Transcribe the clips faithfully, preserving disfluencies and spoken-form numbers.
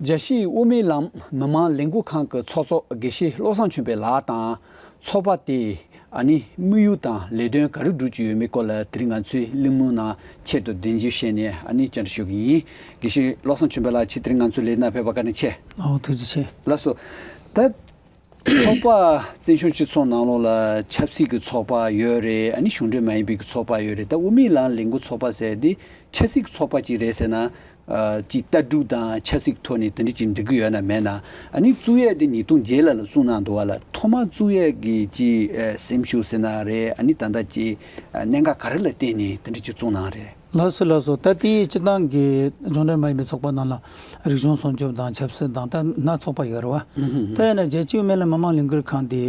རྒྱལ་སྤྱིའི་དབུ་མའི་ལམ་མི་མང་ལས་འགུལ་ཁང་གི་ཚོགས་གཙོ་དགེ་བཤེས་བློ་བཟང་ཆོས་འཕེལ་ལགས་དང་། ཚོགས་པ་དེས་ཨ་ནི་དམིགས་ཡུལ་དང་ལས་དོན་ག་རེ་སྒྲུབ་ཀྱི་ཡོད་མེད་སྐོར་ལ་དེ་རིང་ང་ཚོའི་གླེང་མོལ་ནང་ཆེད་དུ་གདན་འཇུག་བྱས་ནས་ཨ་ནི་བཅར་འདྲི་ཞུ་གི་ཡིན། དགེ་བཤེས་བློ་བཟང་ཆོས་འཕེལ་ལགས་ཁྱེད་དེ་རིང་ང་ཚོའི་ལས་ནང་ཕེབས་པར་བཀའ་དྲིན་ཆེ། ཨོ་ཐུགས་རྗེ་ཆེ། ལགས་སོ། ད། ཚོགས་པ་བཙན་བྱོལ་སྤྱི་ཚོགས་ནང་ལོགས་ལ་ཆབ་སྲིད་ཀྱི་ཚོགས་པ་ཡོད་རེད། ཨ་ནི་གཞུང་འབྲེལ་མ་ཡིན་པའི་གི་ཚོགས་པ་ཡོད་རེད། ད་དབུ་མའི་ལམ་ལས་འགུལ་ཚོགས་པ་ཟེར་དེ་ཆབ་སྲིད་ཀྱི་ཚོགས་པ་ཅིག་རེད་ཟེར་ན། ཨ་ཅིག་ལྟ་གྲུབ་དང་ཆབ་སྲིད་ཐོག་ནས་དེ་འདྲ་ཅིག་འགྲིག་གི་ཡོད་ན་མེད་ན། ཨ་ནི་བཙུགས་ཡས་དེ་ཉིས་སྟོང་བརྒྱད་ལ་ལ་བཙུགས་གནང་འདུག་བ་ལ། ཐོག་མར་བཙུགས་ཡས་ཀྱི་ཅིག་ཨ་སེམས་ཤུགས་ཟེར་ན་རེད། ཨ་ནི་ད་ལྟ་ཅིག་ཨ་གནད་འགག་ག་རེ་ལ་བརྟེན་ནས་དེ་འདྲ་ཅིག་བཙུགས་གནང་རེད། ལགས་སོ་ལགས་སོ། ད་ལྟའི་སྤྱི་བཏང་གི་གཞུང་འབྲེལ་མ་ཡིན་པའི་ཚོགས་པ་ནང་ལ་རིག་གཞུང་སྲུང་སྐྱོབ་དང་ཆབ་སྲིད་དང་ད་སྣ་ཚོགས་པ་ཡོད་རེད་བ། ད་ཡིན་ན་རྒྱལ་སྤྱིའི་དབུ་མའི་ལམ་མི་མང་ལས་འགུལ་ཁང་དེ་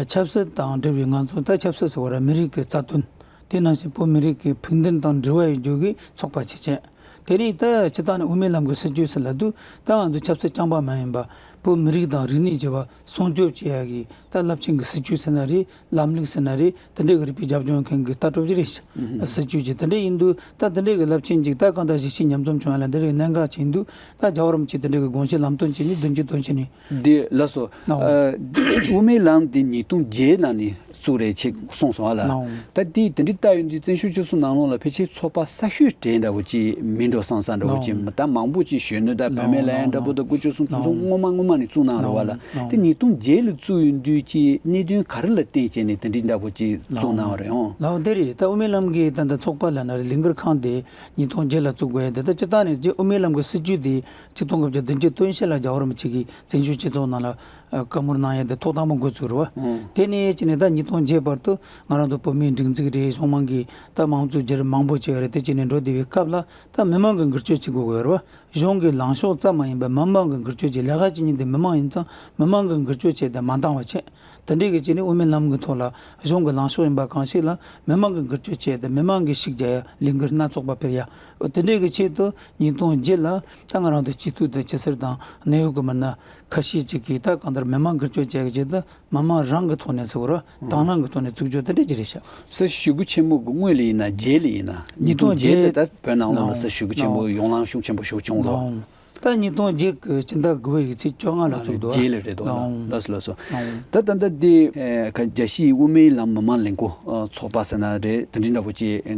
ཆབ་སྲིད་དང་འབྲེལ་བའི་ང་ཚོ་ད་ཆབ་སྲིད་ཟེར་བ་ར་མི་རིགས་ཀྱི་རྩ་དོན། དེ་ནང་བཞིན་བོད་མི་རིགས་ཀྱི་ཕུགས་འདུན་དང་འབྲེལ་བ་ཡོད་རྒྱུ་གི་ཚོགས་པ་ཞིག་བྱས། དེ་རིང་ད་སྤྱི་བཏང་ནས་དབུ་མའི་ལམ་གྱི་སྲིད་བྱུས་ཟེར་ལབ་དུས་ད་ང་ཚོ་ཆབ་སྲིད་རྐྱང་པ་མ་ཡིན་པ་བོད་མི་རིགས་དང་རིག་གནས་བྱ་བ་སྲུང་སྐྱོབ་བྱེད་ཡ་གི་ད་རླབས་ཆེན་གྱི་སྲིད་བྱུས་ཟེར་ན་རེད། ལམ་ལུགས་ཟེར་ན་རེད། དེ་འདྲའི་གི་རིགས་པའི་རྒྱབ་ལྗོངས་མཁན་གྱི་ལྟ་གྲུབ་ཅིག་རེད། སྲིད་བྱུས་ཅིག་དེ་འདྲ་ཡིན་དུས་ད་དེ་འདྲའི་གི་རླབས་ཆེན་ཅིག་ད་གང་ལྟར་གཞིས་བྱེས་མཉམ་འཛོམས་བྱུང་ཡ་ལ་འདི་རིགས་གནད་འགག་ཅིག་ཡིན་དུས་ད་རྒྱལ་བ་རིན་པོ་ཆེ་དེ་འདྲའི་གི་དགོངས་བཞེད་ལམ་སྟོན་བྱས་ནས་བདུན་ཅུ་དོན་བཞི་ནས། འདི་ལགས་སོ། ཨོ། ཨ་དབུ་མའི་ལམ་འདི་ཉིས་སྟོང་བརྒྱད་ནང་ནས་བཙུགས་རེད་ཅེས་གསུངས་སོང་ཨ་ལ། ལགས། ད་འདི་དེ་འདྲའི་ལྟ་ཡོང་དུས་བཙན་བྱོལ་སྤྱི་ཚོགས་ནང་ལོགས་ལ་ཕལ་ཆེར་ཚོགས་པ་གསར་ཤོས་གྲས་འདྲ་བོ་ཅིག་མིན་འགྲོ་བསམ་བསམ་འདྲ་བོ་ཅིག་ལགས། ད་མང་པོ་ཅིག་གཞོན་ནུ་དང་བུད་མེད་ལ་ཡང་འདྲ་པོ་དང་དགུ་བཅུ་སོང་ཚོ་ལགས། སྔོན་མ་སྔོན་མ་ནས་བཙུགས་གནང་རེད་བ་ལ། ལགས། དེ་ཉིས་སྟོང་བརྒྱད་ལ་བཙུགས་ཡོང་དུས་ཀྱི་གནད་དོན་ག་རེ་ལ་བརྟེན་བྱས་ནས་དེ་འདྲའི་འདྲ་པོ་ཅིག་བཙུགས་གནང་བ་རེད་ཨང་། ལགས། དེ་རེད། ད་དབུ་མའི་ལམ་གྱི་ད་ལྟ་ཚོགས་པ་ལ་ན་རེ་ལས་འགུལ་ཁང་དེ་ཉིས་སྟོང་བརྒྱད་ལ་བཙུགས་དགོས་ཡ་དེ་ད་སྤྱིར་བཏང་ནས་རྗེ་དབུ་མའི་ལམ་གྱི་སྲིད་བྱུས་དེ་ཆིག་སྟོང་དགུ་བརྒྱ་བདུན་ཅུ་དོན་བཞི་ལ་རྒྱལ་བ་རིན་པོ་ཆེ་གིས་བཙན་བྱོལ་སྤྱི་ཚོགས་ནང་ལ་བཀའ་མོལ་གནང་ཡ་དེ་ཐོག་དང་པོ་འགོ་བཙུགས་རེད་བ། ཨང་། དེ་ནས་ཅི་ནས་ད་ཉིས་སྟོང་བརྒྱད་བར་དུ་ང་རང་ཚོ་བོད་མིའི་སྒྲིག་འཛུགས་རེད། གཞུང་མང་གི་ད་དམངས་གཙོའི་བརྒྱུད་རིམ་མང་པོ་ཅིག་ཡོད་རེད། དེ་ཅི་ནས་འགྲོ་བསྡད་པའི་སྐབས་ལ་ད་མི་མང་གི་འགུལ་སྐྱོད་ཅིག་དགོས་ཀྱི་ཡོད་རེད་བ། གཞུང་གི་ལངས་ཕྱོགས་ཙམ་མ་ཡིན་པར་མི་མང་གི་འགུལ་སྐྱོད་ཀྱི་ལས་ཀ་བྱེད་མཁན་དེ་མི་མང་ཡིན་ཙང་མི་མང་གི་འགུལ་སྐྱོད་བྱས་ཏེ་མ་འདང་བ་བྱས། དེ་འདྲའི་གི་བྱས་ནས་དབུ་མའི་ལམ་གྱི་ཐོག་ལ་གཞུང་གི་ལངས་ཕྱོགས་ཡིན་པ་གང་ཞིག་ལ་མི་མང་གི་འགུལ་སྐྱོད་བྱས་ཏེ་མི་མང་གི་ཤུགས་རྒྱག་ཡ་ལས་འགུལ་སྣ་ཚོགས་པ་སྤེལ་ཡ། དེ་འདྲའི་གི་ཆེད་དུ་ཉིས་སྟོང་བརྒྱད་ལ་ད་ང་རང་ཚོ་སྤྱི་འཐུས་དང་སྤྱི་སེར་དང་གནད་ཡོད་ཀྱི་མི་སྣ་ཁ་ཤས་ཅིག་གིས་ད་གང་ལྟར་མི་མང་འགུལ་སྐྱོད་བྱས་ཀྱི་ཆེད་དུ་མི་མང་རང་གི་ཐོག་ནས་ཟེར་བ་ར་དང་བླངས་ཀྱི་ཐོག་ནས་བཙུགས་རྒྱུ་དེ་འདྲ་ཅིག་རེད་ཤག་སྲིད་ཞུ་སྒོ་ཆེན་མོ་གི་སྔོན་ལ་ཡིན་ན་རྗེས་ལ་ཡིན་ན། ཉིས་སྟོང་བརྒྱད་དེ་ད་བོད་ནང་ལོགས་ལ་ལའོ། སྲིད་ཞུ་སྒོ་ཆེན་པོ་ཡོ་ལའོ། ཡོ་ལངས་ཤུགས་ཆེན་པོ་ཞེ་པོ་བྱུང་རོགས། ལའོ། ད་ཉིས་སྟོང་བརྒྱད་ཀྱི་སྤྱི་ཟླ་དགུ་པའི་ཡི་ཚེས་བཅོ་ལྔ་ལ་བཙུགས་འདུག་རྗེས་ལ་རེད་འདུག་ལའོ། ལགས་སོ་ལགས་སོ། ལའོ། ད་ད་ལྟ་འདི་ཨེ་ཁ་རྒྱལ་སྤྱིའི་དབུ་མའི་ལམ་མི་མང་ལས་འགུལ་ཨ་ཚོགས་པ་ཟེར་ན་རེད། དེ་འདྲ་འདྲ་པོ་ཅིག་ཨ་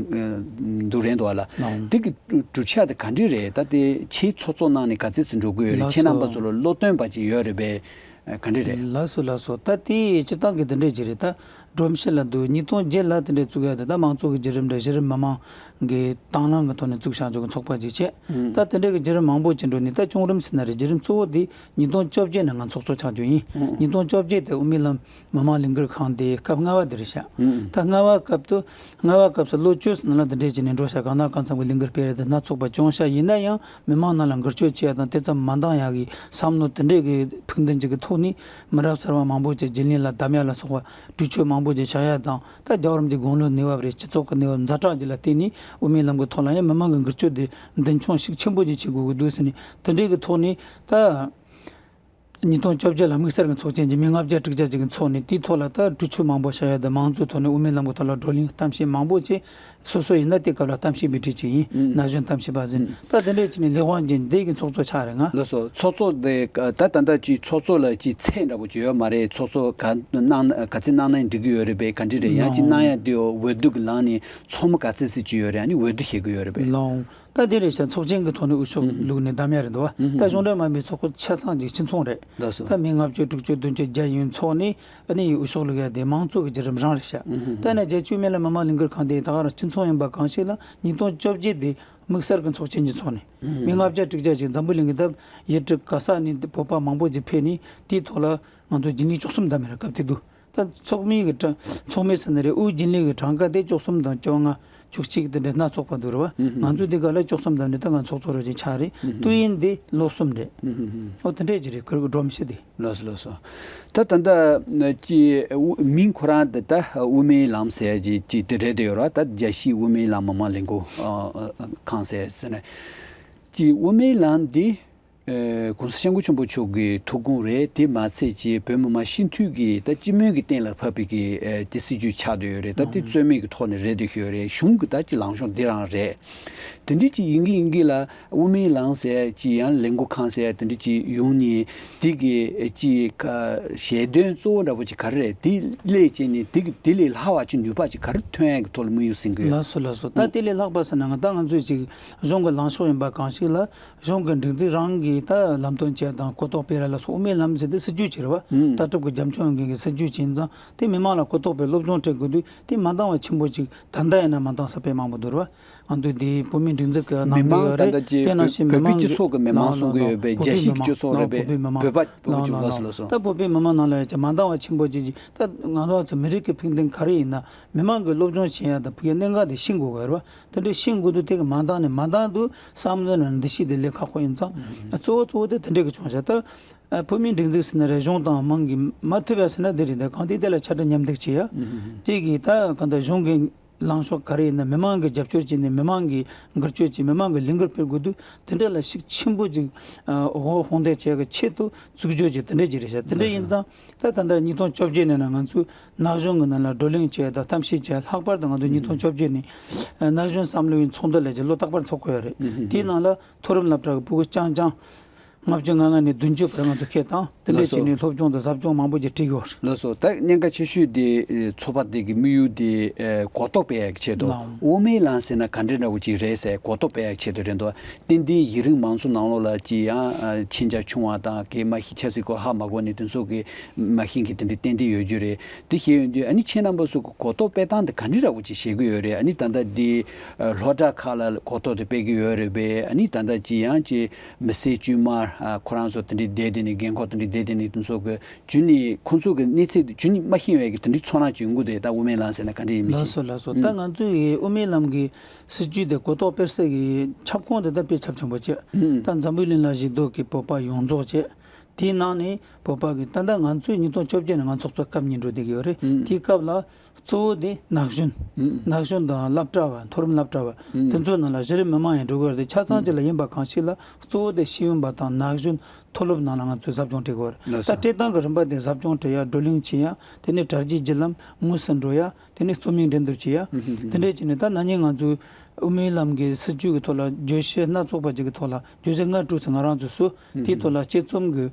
འདུག་རེད་འདུག་ཨ་ལ། ལའོ། འདི་གི་གྲུབ་ཆ་དེ་ག་འདྲ་རེད། ད་དེ་ཁྱེད་ཚོགས་གཙོ་གནང་ནས་ག་ཚོད་ཙམ་འགྲོ་གི་ཡོད་རེད། ལགས་ཁྱེད་རྣམ་པ་སོ། ཚོ་ལ་བློ་སྟོན་པ་ཅིག་ཡོད་རེད་པས། ཨ་ག་འདྲ་རེད། ལགས་སོ་ལགས་སོ། ད་དེ་སྤྱིར་བཏང་གི་དེ་འདྲ་ཅིག་རེད། ད་སྒྲོམ་གཞི་ལ་འདུག་ཉིས་སྟོང་བརྒྱད་ལ་དེ་འདྲ་བཙུགས་ཡ་དེ་ད་དམངས་གཙོ་གི་བརྒྱུད་རིམ་རེད། གཞི་རིམ་མི་མང་གི་དང་བླངས་ཀྱི་ཐོག་ནས་བཙུགས་བཞག་ཆོག་གི་ཚོགས་པ་ཅིག་བྱས། ཨུམ། ད་དེ་འདྲ་གི་བརྒྱུད་རིམ་མང་པོ་ཅིག་འགྲོ་ནས་ད་བཅོམ་རིམ་ཟེར་ན་རེད། བརྒྱུད་རིམ་གཙོ་བོ་དེ་ཉིས་སྟོང་བཅོ་བརྒྱད་ནས་ང་ཚོགས་གཙོ་ཆགས་རྒྱུ་ཡིན། ཨུམ། ཉིས་སྟོང་བཅོ་བརྒྱད་དེ་དབུ་མའི་ལམ་མི་མང་ལས་འགུལ་ཁང་དེ་སྐབས་ལྔ་པ་དེ་རེད་ཤག་ཨུམ། ད་ལྔ་པ་སྐབས་དུ་ལྔ་པ་སྐབས་སུ་ལོ་བཅུ་ཙམ་ནང་ལ་དེ་འདྲས་བྱས་ནས་འགྲོ་ཤག་གང་ན་གང་འཚམ་གྱི་ལས་འགུལ་སྤེལ་རེས་དང་སྣ་ཚོགས་པ་བྱུང་ཤག་ཡིན་ན་ཡང་མི་མང་ནང་ལ་འགུལ་སྐྱོད་བྱེད་ཡ་དང་དེ་ཙམ་མ་འདང་ཡ་གི་བསམ་བློ་དེ་འདྲས་ཀྱི་ཕུགས་འདུན་ཅིག་གི་ཐོག་ནས་མི་རབས་གསར་བ་མང་པོ་ཅིག་རྒྱུན་ལས་ལ་བདམས་ཡ་ལ་སོགས་པ་གྲོས་ཆོད་མང་པོ་ཅིག་བཞག་ཡ་དང་། ད་རྒྱལ་བ་རིན་པོ་ཆེའི་དགུང་ལོའི་གནས་བབ་རེད། སྤྱི་ཚོགས་ཀྱི་གནས་བབ་ཛ་དྲག་ཅིག་ལ་བརྟེན་ནས་དབུ་མའི་ལམ་གྱི་ཐོག་ལ་ཡང་མི་མང་གི་འགུལ་སྐྱོད་དེ་མདུན་མཆོང་ཤུགས་ཆེན་པོ་ཅིག་བྱེད་དགོས་ཀྱི་འདུག་ཟེར་ནས་དེ་འདྲས་ཀྱི་ཐོག་ནས་ད། ཉིས་སྟོང་བཅོ་བརྒྱད་ལ་དམིགས་བསལ་གྱི་ཚོགས་ཆེན་གྱི་མི་ལྔ་བརྒྱ་དྲུག་བརྒྱ་ཅིག་གིས་འཚོགས་ནས་དེའི་ཐོག་ལ་ད་གྲོས་ཆོད་མང་པོ་བཞག་ཡ་དང་མང་གཙོའི་ཐོག་ནས་དབུ་མའི་ལམ་གྱི་ཐོག་ལ་བགྲོ་གླེང་གཏམ་བཤད་མང་པོ་བྱས། སོ་སོ་ཡིན་ན་དེ་སྐབས་ལ་གཏམ་བཤད་པའི་གྲས་ཅིག་ཡིན། ཨུམ། ན་གཞོན་གཏམ་བཤད་པ་ཟེར། ཨུམ། ད་དེ་འདྲས་བྱས་ནས་ལས་དབང་ཅན་འདི་གི་ཚོགས་གཙོ་ཆགས་རེད་ང་། ལགས་སོ། ཚོགས་གཙོ་དེ་ད་ད་ལྟ་ཅིག་ཚོགས་གཙོ་ལ་ཅིག་ཚད་འདྲ་པོ་ཅིག་ཡོད་མ་རེད། ཚོགས་གཙོ་ག་གནང་ག་ཚད་གནང་ན་འགྲིག་གི་ཡོད་རེད་པས། ག་འདྲས་རེད། ཡང་ཅིག་གནང་ཡ་དེ་འོས་བསྡུ་གི་ལངས་ནས་ཚོགས་མི་ག་ཚད་ཙམ་ཅིག་ཡོད་རེད། ཨ་ནི་འོས་བསྡུ་བྱེད་ཀྱི་ཡོད་རེད་པས། ལགས། ད་དེ་རེད་ཤག་ཚོགས་ཆེན་གྱི་ཐོག་ནས་འོས་ཤོག་ཨུམ། བླུགས་ནས་བདམས་ཡ་རེད་འདུག་བ། ཨུམ། ད་གཞུང་འབྲེལ་མ་ཡིན་པའི་ཚོགས་པ་ཆ་ཚང་གི་སྤྱི་ཚོགས་རེད། ལགས་སོ། ད་མི་ལྔ་བཅུ་དྲུག་ཅུ་བདུན་ཅུ་བརྒྱ་ཡན་ཚོགས་ནས་ཨ་ནི་འོས་ཤོག་བླུགས་ཡ་དེ་མང་གཙོ་གི་བརྒྱུད་རིམ་རང་རེད་ཤག་ཨུམ། ད་ནས་རྒྱལ་སྤྱིའི་དབུ་མའི་ལམ་མི་མང་ལས་འགུལ་ཁང་དེ་ད་ག་རང་སྤྱི་ཚོགས་ཡིན་པ་གང་ཞིག་ལ་ཉིས་སྟོང་བཅོ་བརྒྱད་དེ་དམིགས་བསལ་གྱི་ཚོགས་ཆེན་གྱི་ཚོགས་ནས་ཨུམ། མི་ལྔ་བརྒྱ་དྲུག་བརྒྱ་ཅིག་འཛམ་བུ་གླིང་གི་ད་ཡུལ་གྲུ་ག་ས་ནས་བོད་པ་མང་པོ་ཅིག་ཕེབས་ནས་དེའི་ཐོག་ལ་ང་ཚོ་རྒྱུན་ལས་བཅུ་གསུམ་བདམས་ཡོད་རེད། སྐབས་དེ་དུས། ད་ཚོགས་མི་གི་གྲངས་ཚོགས་མི་ཟེར་ན་རེད། དབུས་རྒྱུན་ལས་ཀྱི་གྲངས་ཀ་དེ་བཅུ་གསུམ་དང་བཅོ་ལྔ། བཅུ་གཅིག་དེ་འདྲའི་སྣ་ཚོགས་པ་འདུག་རེད་བ། ཨུ་ཧུ། ང་ཚོ་འདི་ག་ལ་བཅུ་གསུམ་དང་འདྲ། ད་ང་ཚོགས་གཙོ་རོགས་ཅིག་ཆགས་རེད། ཨུ་ཧུ། དུས་ཡུན་འདི་ལོ་གསུམ་རེད། ཨུ་ཧུ་ཧུ། ཨོ་དེ་འདྲས་ཅིག་རེད། ཁུར་གི་སྒྲོམ་གཞི་དེ། ལགས་སོ་ལགས་སོ། ད་ད་ལྟ་ཅི་མིང་ཁོ་རང་དེ་ད་དབུ་མའི་ལམ་ཟེར་ཅིག་ཅིག་དེ་རེད་དེ་ཡོད་ར། ད་རྒྱལ་སྤྱིའི་དབུ་མའི་ལམ་མི་མང་ལས་འགུལ་ཁང་ཟེར་ཟེར་ནས་ཅི་དབུ་མའི་ལམ་འདི། ཨེ། གོང་ས་སྐྱབས་མགོན་ཆེན་པོ་མཆོག་གི་ཐུགས་དགོངས་རེད། དེ་མ་ཚད་ཀྱི་བོད་མི་མང་སྤྱི་འཐུས་ཀྱི་ད་སྤྱི་མོས་ཀྱི་གཏན་ལ་ཕབ་པའི་གི་ཨེ། དེ་སྲིད་ཇུས་ཆགས་བསྡད་ཡོད་རེད། ད་དེ་རྩོད་མེད་ཀྱི་ཐོག་ནས་རེད་འདུག་ཤོད་རེད། གཞུང་གི་ད་ཅི་ལངས་ཕྱོགས་འདི་རང་རེད། དེ་འདྲ་ཅིག་ཡིན་གི་ཡིན་གི་ལ། དབུ་མའི་ལམ་ཟེར་ཅིག་ཡང་ལས་འགུལ་ཁང་ཟེར་དེ་འདྲ་ཅིག་ཡོང་ནས་དེ་གི་ཅིག་ཞལ་འདོན་གཙོ་བོ་འདྲ་པོ་ཅིག་ག་རེ་རེད། དེ་སླད་བྱས་ནས་དེ་གི་དེ་ལས་ལྷག་པ་ཅིག་ནུས་པ་ཅིག་ག་རེ་ཐོན་ཡག་གི་ཐོག་ལ་དམིགས་ཡུལ་ཟིན་གི་ཡོད། ལགས་སོ་ལགས་སོ། ད་དེ་ལས་ལྷག་པ་ཟེར་ན་ང་ད་ང་ཚོས་ཅིག་གཞུང་གི་ལངས་ཕྱོགས་ཡིན་པ་གང་ཞིག་ལ། གཞུང་གི་སྒྲིག་འཛུགས་རང་གི་ད་ལམ་སྟོན་བྱས་དང་གོ་རྟོགས་སྤེལ་ར་ལ་སོགས། དབུ་མའི་ལམ་ཟེར་དེ་སྲིད་ཇུས་ཅིག་རེད་བ། ལྟ་གྲུབ་ཀྱི་རྒྱབ་ལྗོངས་ཡོད་མཁན་གྱི་སྲིད་ཇུས་ཅིག་ཡིན་ཙང་། དེ་མི་མང་ལ་གོ་རྟོགས་སྤེལ་སློབ་སྦྱོང་སྤྲད་དགོས་དུས། དེ་མ་འདང་བ་ཆེན་པོ་ཅིག་ད་ལྟ་ཡིན་ན་མ་འདང་ས་དཔེ་མང་པོ་འདུག་རེད་བ། ང་ཚོ་འདི་བོད་མིའི་སྒྲིག་འཛུགས་ཀྱི་ནང་མི་མང་ད་ལྟ་ཅིག་དཔེར་ན་བོད་བོད་པའི་སྤྱི་ཚོགས་ཀྱི་མི་མང་གསུང་གི་ཡོད་པས། རྒྱལ་སྤྱིའི་སྤྱི་ཚོགས་རེད་པས། བོད་པ་བོད་པ་ཅིག་ལགས་སོ་ལགས་སོ། ད་བོད་པའི་མི་མང་ནང་ལ་ཡ་ཅིག་མ་འདང་བ་ཆེན་པོ་ཅིག་ཅིག་ད་ང་ཚོ་ཚོ་མི་རིགས་ཀྱི་ཕན་བདེ་ག་རེ་ཡིན་ན། མི་མང་གི་སློབ་སྦྱོང་བྱེད་ཡ་དང་བོད་ཀྱི་གནད་འགག་དེ་ཤེས་དགོས་གི་རེད་བ། དེ་འདྲ་ཤེས་དགོས་དུས་དེ་གི་མ་འདང་ནས་མ་འདང་དུས་བསམ་བློ་ནང་འདི་ཤེས་དེ་ལས་ཁག་པོ་ཡིན་ཙང་། གཙོ་བོ་གཙོ་བོ་དེ་དེ་འདྲ་གི་བྱུང་ཤག་ད་བོད་མིའི་སྒྲིག་འཛུགས་ཟེར་ན་རེད། གཞུང་དང་མང་གི་མ་ཐུབ་ཡ་ཟེར་ན་དེ་རེད། ད་གང་དེ་དེ་ལ་ཆ་འདྲ་མཉམ་འདེགས་བྱེད་ཡ་དེ་གི་ད་གང་ལྟར་གཞུང་གི་ལངས་ཕྱོགས་ག་རེ་ཡིན་ན། མི་མང་གི་རྒྱབ་སྐྱོར་བྱས་ནས་མི་མང་གི་འགུལ་སྐྱོད་ཀྱིས་མི་མང་གི་ལས་འགུལ་སྤེལ་དགོས་དུས་དེ་འདྲ་ལ་ཤུགས་ཆེན་པོ་ཅིག་འོ་ཧོང་ཏེ་བྱས་གི་ཆེད་དུ་བཙུགས་རྒྱུ་ཅིག་དེ་འདྲ་ཅིག་རེད་ཤག་དེ་འདྲ་ཡིན་ཙང་ད་ད་ལྟ་ཉིས་སྟོང་བཅོ་བརྒྱད་ནས་ན་ང་ཚོས་ན་གཞོན་གྱི་ནང་ལ་བགྲོ་གླེང་བྱས་དང་གཏམ་བཤད་བྱས། ལྷག་པར་དུ་ང་ཚོ་ཉིས་སྟོང་བཅོ་བརྒྱད་ནས་ན་གཞོན་བསམ་བློའི་ཚོགས་འདུ་ལས་ཀྱི་ལོ་རྟག་པར་འཚོགས་ཀྱི་ཡོད་རེད། དེའི་ནང་ལ་མཐོ་རིམ་སློབ་གྲྭ་གི་ཕྲུ་གུ་རྐྱང་རྐྱང་ལྔ་བཅུ་ང་ལྔ་ནས་བདུན་ཅུ་བར་ང་ཚོ་སྐད་བཏང་། དེ་འདྲ་ལགས་སོ། བྱས་ནས་སློབ་སྦྱོང་དང་ཟབ་སྦྱོང་མང་པོ་ཅིག་སྤྲད་ཀྱི་ཡོད་རེད། ལགས་སོ། ད་གནད་འགག་ཆེ་ཤོས་དེ་ཚོགས་པ་དེ་གི་དམིགས་ཡུལ་དེ་གོ་རྟོགས་སྤེལ་ཡག་གི་ཆེད་དུ། ལགས། དབུ་མའི་ལམ་ཟེར་ན་ག་འདྲ་འདྲ་བོ་ཅིག་རེད་ཟེར་གོ་རྟོགས་སྤེལ་ཡག་ཆེད་དུ་རེད་འདུག་ཏན་ཏན་ཡུན་རིང་མང་ཚོགས་ནང་ལོགས་ལ་ཅིག་ཡང་མཁྱེན་རྒྱ་ཆུང་བ་དང་། གལ་མ་ཤེས་ཆབ་སྲིད་སྐོར་ཧ་མ་གོ་ནི་དེ་ཚོ་གི་མ་ཤེས་མཁན་དེ་འདྲ་ཏན་ཏན་ཡོད་རྒྱུ་རེད། དེ་ཤེས་ཡོང་དུས་ཨ་ནི་ཁྱེད་རྣམ་པ་ཚོ་གི་གོ་རྟོགས་སྤེལ་སྟངས་དེ་ག་འདྲ་འདྲ་བོ་ཅིག་བྱེད་ཀྱི་ཡོད་རེད། ཨ་ནི་ད་ལྟ་འདི་སློབ་གྲྭ་ཁག་ལ་གོ་རྟོགས་དེ་སྤེལ་གྱི་ཡོད་རེད་པས། ཨ་ནི་ད་ལྟ་ཅིག་ཡང་ཅིག་མི་སེར་དཀྱུས་མ་ཁོ་རང་ཚོ་དེ་འདྲའི་བསྡད་དེ་ནི། རྒན་འཁོགས་དེ་འདྲའི་བསྡད་དེ་ནི། དེ་ཚོ་གི་རྒྱུན་ནས་ཁོ་ཚོ་གི་གནས་ཚད་དེ་རྒྱུན་ནས་མ་ཤེས་པའི་གི་དེ་འདྲའི་ཚོར་སྣང་ཅིག་ཡོང་གི་འདུག་ད་དབུ་མའི་ལམ་ཟེར་ན་ག་འདྲ་ཡིན་མིན་ལགས་ཞིག་སོ་ལགས་སོ། ད་ང་ཚོའི་དབུ་མའི་ལམ་གྱི་སྲིད་ཇུས་དེ་གོ་རྟོགས་སྤེལ་སའི་གི་ཁྱབ་ཁོངས་དེ་ད་དཔེ་ཁྱབ་ཆེན་པོ་བྱས། ད་འཛམ་བུའི་གླིང་ལ་གཞིགས་རྡོ་གི་བོད་པ་ཡོངས་རྫོགས་བྱས། དེའི་ནང་ནས་བོད་པ་གི་ད་ལྟ་ང་ཚོས་ཉིས་སྟོང་བཅོ་བརྒྱད་ནས་ང་ཚོགས་གཙོ་སྐབས་གཉིས་འགྲོ་བསྡད་ཀྱི་ཡོད་རེད། དེའི་སྐབས་ལ་གཙོ་བོ་དེ་ན་གཞོན། ན་གཞོན་དང་སློབ་གྲྭ་བ། མཐོ་རིམ་སློབ་གྲྭ་བ། དེ་ཚོའི་ནང་ལ་གཞི་རིམ་མི་མང་ཡང་འགྲོ་གི་ཡོད་རེད། ཆ་ཚང་གཅིག་ལ་ཡིན་པ་གང་ཞིག་ལ་གཙོ་བོ་དེ་ཤེས་ཡོན་པ་དང་ན་གཞོན། མཐོ་སློབ་ནང་ལ་ང་ཚོས་ཟབ་སྦྱོང་སྤྲད་ཀྱི་ཡོད་རེད། ད་སྤྲད་སྟངས་ཀྱི་རིམ་པ་དེ་ཟབ་སྦྱོང་སྤྲད་ཡ། བགྲོ་གླེང་བྱེད་ཡ། དེ་ནས་དྲ་རྒྱའི་བརྒྱུད་ལམ་དངོས་སུ་འགྲོ་ཡ། དེ་ནས་རྩོམ་ཡིག་འགྲན་བསྡུར་བྱེད་ཡ། དེ་འདྲས་བྱས་ནས་ད་ན་ནིང་ང་ཚོའི་དབུ་མའི་ལམ་གྱི་སྲིད་བྱུས་ཀྱི་ཐོག་ལ་བརྗོད་གཞི་སྣ་ཚོགས་པ་ཅིག་གི་ཐོག་ལ། བརྗོད་གཞི་ལྔ་དྲུག་ཙམ་ང་རང་ཚོས་བཟོས། དེའི་ཐོག་ལ་དཔྱད་རྩོམ་གྱི་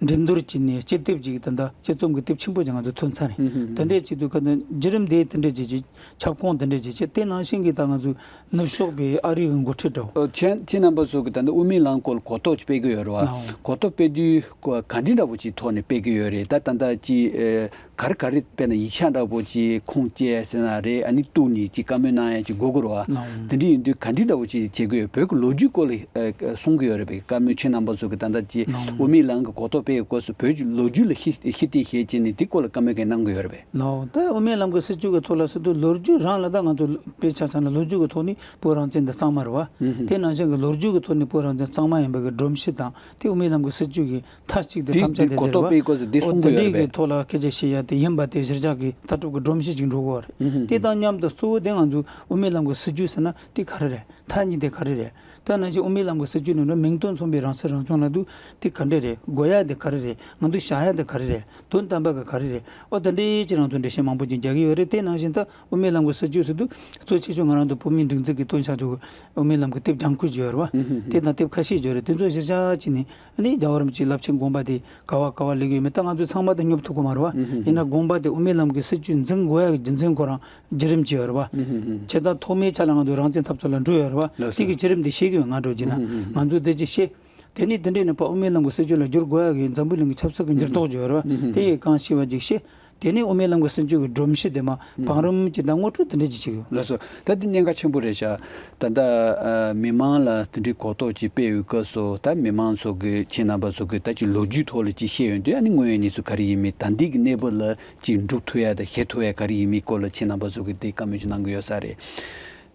འགྲན་བསྡུར་བྱས་ནས་དཔྱད་དེབ་ཅིག་ད་ལྟ་དཔྱད་རྩོམ་གྱི་དེབ་ཆེན་པོ་ཅིག་ང་ཚོ་ཐོན་ཚར་རེད། དེ་འདྲས་བྱེད་དུས་ཁ་ནས་བརྒྱུད་རིམ་དེ་དེ་འདྲས་བྱེད་ཀྱི། ཁྱབ་ཁོངས་དེ་འདྲས་བྱེད་ཀྱི། དེ་ནང་བཞིན་གྱི་ད་ང་ཚོའི་ནུབ་ཕྱོགས་པའི་ཨ་རི་གི་འགོ་ཁྲིད་འདྲ་བོ། ཨོ། ཁྱེད་ཁྱེད་རྣམ་པ་ཚོ་གི་ད་ལྟ་དབུ་མའི་ལམ་སྐོར་ལ་གོ་རྟོགས་ཅིག་སྤེལ་གྱི་ཡོད་རེད་བ། ལགས། གོ་རྟོགས་སྤེལ་དུས་ག་འདྲ་འདྲ་བོ་ཅིག་ཐོག་ནས་སྤེལ་གྱི་ཡོད་རེད། ད་ད་ལྟ་ཅིག་ཨེ། ག་རེ་ག་རེ་དཔེར་ན་ཡིག་ཆ་འདྲ་པོ་ཅིག་ཁུངས་སྐྱེལ་ཟེར་ན་རེད། ཨ་ནི་གཏུགས་ནས་ཅིག་བཀའ་མོལ་གནང་ཡ་ཅིག་དགོས་ཀྱི་རེད་བ། ལགས། དེ་འདྲ་ཡིན་དུས་ག་འདྲ་འདྲ་པོ་ཅིག་བྱེད་དགོས། བོད་ཀྱི་ལོ་རྒྱུས་སྐོར་ལ་ཨ་གསུང་གི་ཡོད་རེད་པས། བཀའ་མོལ་ཁྱེད་རྣམ་པ་ཚོ་གི་ད་ལྟ་ཅིག་ལགས། དབུ་མའི་ལམ་གྱི་གོ་རྟོགས་སྤེལ་བའི་སྐོར་སུ་བོད་ཀྱི་ལོ་རྒྱུས་ལ་ཤི་ཤི་སྟེ་བཤད་ཀྱི་ནི་དེ་སྐོར་ལ་བཀའ་མོལ་གང་གནང་གི་ཡོད་རེད་པས། ལགས། ད་དབུ་མའི་ལམ་གྱི་སྲིད་བྱུས་ཀྱི་ཐོག་ལ་ཟེར་དུས་ལོ་རྒྱུས་རང་ལ་ད་ང་ཚོ་དཔེ་ཆ་བཞག་ན་ལོ་རྒྱུས་ཀྱི་ཐོག་ནས་བོད་རང་བཙན་འདི་གཙང་མ་རེད་བ། དེ་ནང་བཞིན་གྱི་ལོ་རྒྱུས་ཀྱི་ཐོག་ནས་བོད་རང་བཙན་གཙང་མ་ཡིན་པ་གི་སྒྲོམ་གཞི་དང་། དེ་དབུ་མའི་ལམ་གྱི་སྲིད་བྱུས་ཀྱི་མཐའ་གཅིག་ཏུ་དེ་ཐམས་ཅད་དེ་དེ་གོ་རྟོགས་སྤེལ་སྐོར་ཟེར་དེ་གསུང་གི་ཡོད་རེད་པས། ཐོག་ལ་སྐད་ཆ་བཤད་ཡ་དེ་ཡིན་པ་དེ་གཞིར་བཞག་གི་ལྟ་གྲུབ་ཀྱི་སྒྲོམ་གཞི་ཅིག་འགྲོ་གི་ཡོད་རེད། དེ་དང་མཉམ་དུ་གཙོ་བོ་དེ་ང་ཚོའི་དབུ་མའི་ལམ་གྱི་སྲིད་བྱུས་ཟེར་ན་དེ་ག་རེ་རེད། མཐའ་གཉིས་དེ་ག་རེ་རེད། ད་ནང་བཞིན་དབུ་མའི་ལམ་གྱི་སྲིད་བྱུས་ནང་ལ་མིང་དོན་མཚུངས་པའི་རང་སྲིད་རང་སྐྱོང་ལབ་དུས་དེ་ག་འདྲ་རེད། དགོས་ཡ་དེ་ག་རེ་རེད། ང་ཚོས་བྱ་ཡ་དེ་ག་རེ་རེད། དོན་དམ་པ་གི་ག་རེ་རེད། ཨོ་དེ་འདྲའི་ཅིག་རང་ཚོ་འགྲེལ་བཤད་མང་པོ་ཅིག་རྒྱག་གི་ཡོད་རེད། དེ་ནང་བཞིན་ད་དབུ་མའི་ལམ་གྱི་སྲིད་བྱུས་ཟེར་དུས་གཙོ་ཆེ་ཤོས་ང་རང་ཚོ་བོད་མིའི་སྒྲིག་འཛུགས་ཀྱིས་བཏོན་བཞག་ཆོག་གི་དབུ་མའི་ལམ་གྱི་དེབ་ལྗང་ཁུ་ཅིག་ཡོད་རེད་བ། དེ་དང་དེབ་ཁ་ཤས་ཅིག་ཡོད་རེད། དེ་ཚོ་གཞིར་བཞག་བྱས་ནས་ཨ་ནི་རྒྱལ་བ་རིན་པོ་ཆེའི་རླབས་ཆེན་དགོངས་པ་དེ་ག་བ་ག་བ་སླེབས་ཡོད་མེད་ད་ང་ཚོ་ཚང་མ་དེ་སྙོབ་ཐུབ་ཀྱི་མ་རེད་བ། ཡིན་ན་དགོངས་པ་དེ་དབུ་མའི་ལམ་གྱི་སྲིད་བྱུས་འཛིན་དགོས་ཡ་གི་རྒྱུ་མཚན་ཁོ་རང་བརྒྱུད་རིམ་ཅིག་ཡོད་རེད་བ། བྱས་ཙང་ཐོག་མའི་ཆ་ལ་ང་ཚོ་རང་བཙན་འཐབ་རྩོད་ལ་འགྲོ་ཡོད་རེད་བ། ལགས་སོ། དེ་གི་བརྒྱུད་རིམ་དེ་ཤེས་ཀྱི་ཡོད། ང་འགྲོ་རྒྱུ་ན་ང་ཚོ་དེ་ཅིག་ཤེས། དེ་ནས་དེ་འདྲས་ནས་ཕར་དབུ་མའི་ལམ་གྱི་སྲིད་བྱུས་ལ་བསྒྱུར་དགོས་ཡ་གི་འཛམ་བུ་གླིང་གི་ཆབ་སྲིད་ཀྱི་འགྱུར་ལྡོག་ཅིག་ཡོད་རེད་བ། དེ་ཡི་གང་ཤེས་པ་ཅིག་ཤེས། དེ་ནས་དབུ་མའི་ལམ་གྱི་སྲིད་བྱུས་ཀྱི་སྒྲོམ་གཞི་དེ་མར་བང་རིམ་ཅིག་དང་ངོ་སྤྲོད་དེ་འདྲས་ཅིག་བྱེད་དགོས། ལགས་སོ། ད་དེ་གནད་འགག་ཆེན་པོ་རེད་ཤག་ད་ལྟ་ཨ་མི་མང་ལ་དེ་འདྲའི་གོ་རྟོགས་ཅིག་སྤེལ་ཡོད་སྐབས་སུ། ད་མི་མང་ཚོ་གི་ཁྱེད་རྣམ་པ་ཚོ་གི་ད་ཅིག་ལོ་རྒྱུས་ཐོག་ལ་ཅིག་བཤད་ཡོང་དུས་ཨ་ནི་དངོས་ཡོད་གནས་ཚུལ་ག་རེ་ཡིན་མིན། ད་ལྟའི་གི་གནས་བབ་ལ་ཅིག་འགྲུབ་ཐུབ་ཡ་དང་ཤེས་ཐུབ་ཡ་ག་རེ་ཡིན་མིན་སྐོར་ལ་ཁྱེད་རྣམ་པ་ཚོ་གི་དེ་བཀའ་མོལ་ཅིག་གནང་གི་ཡོད་ས་རེད།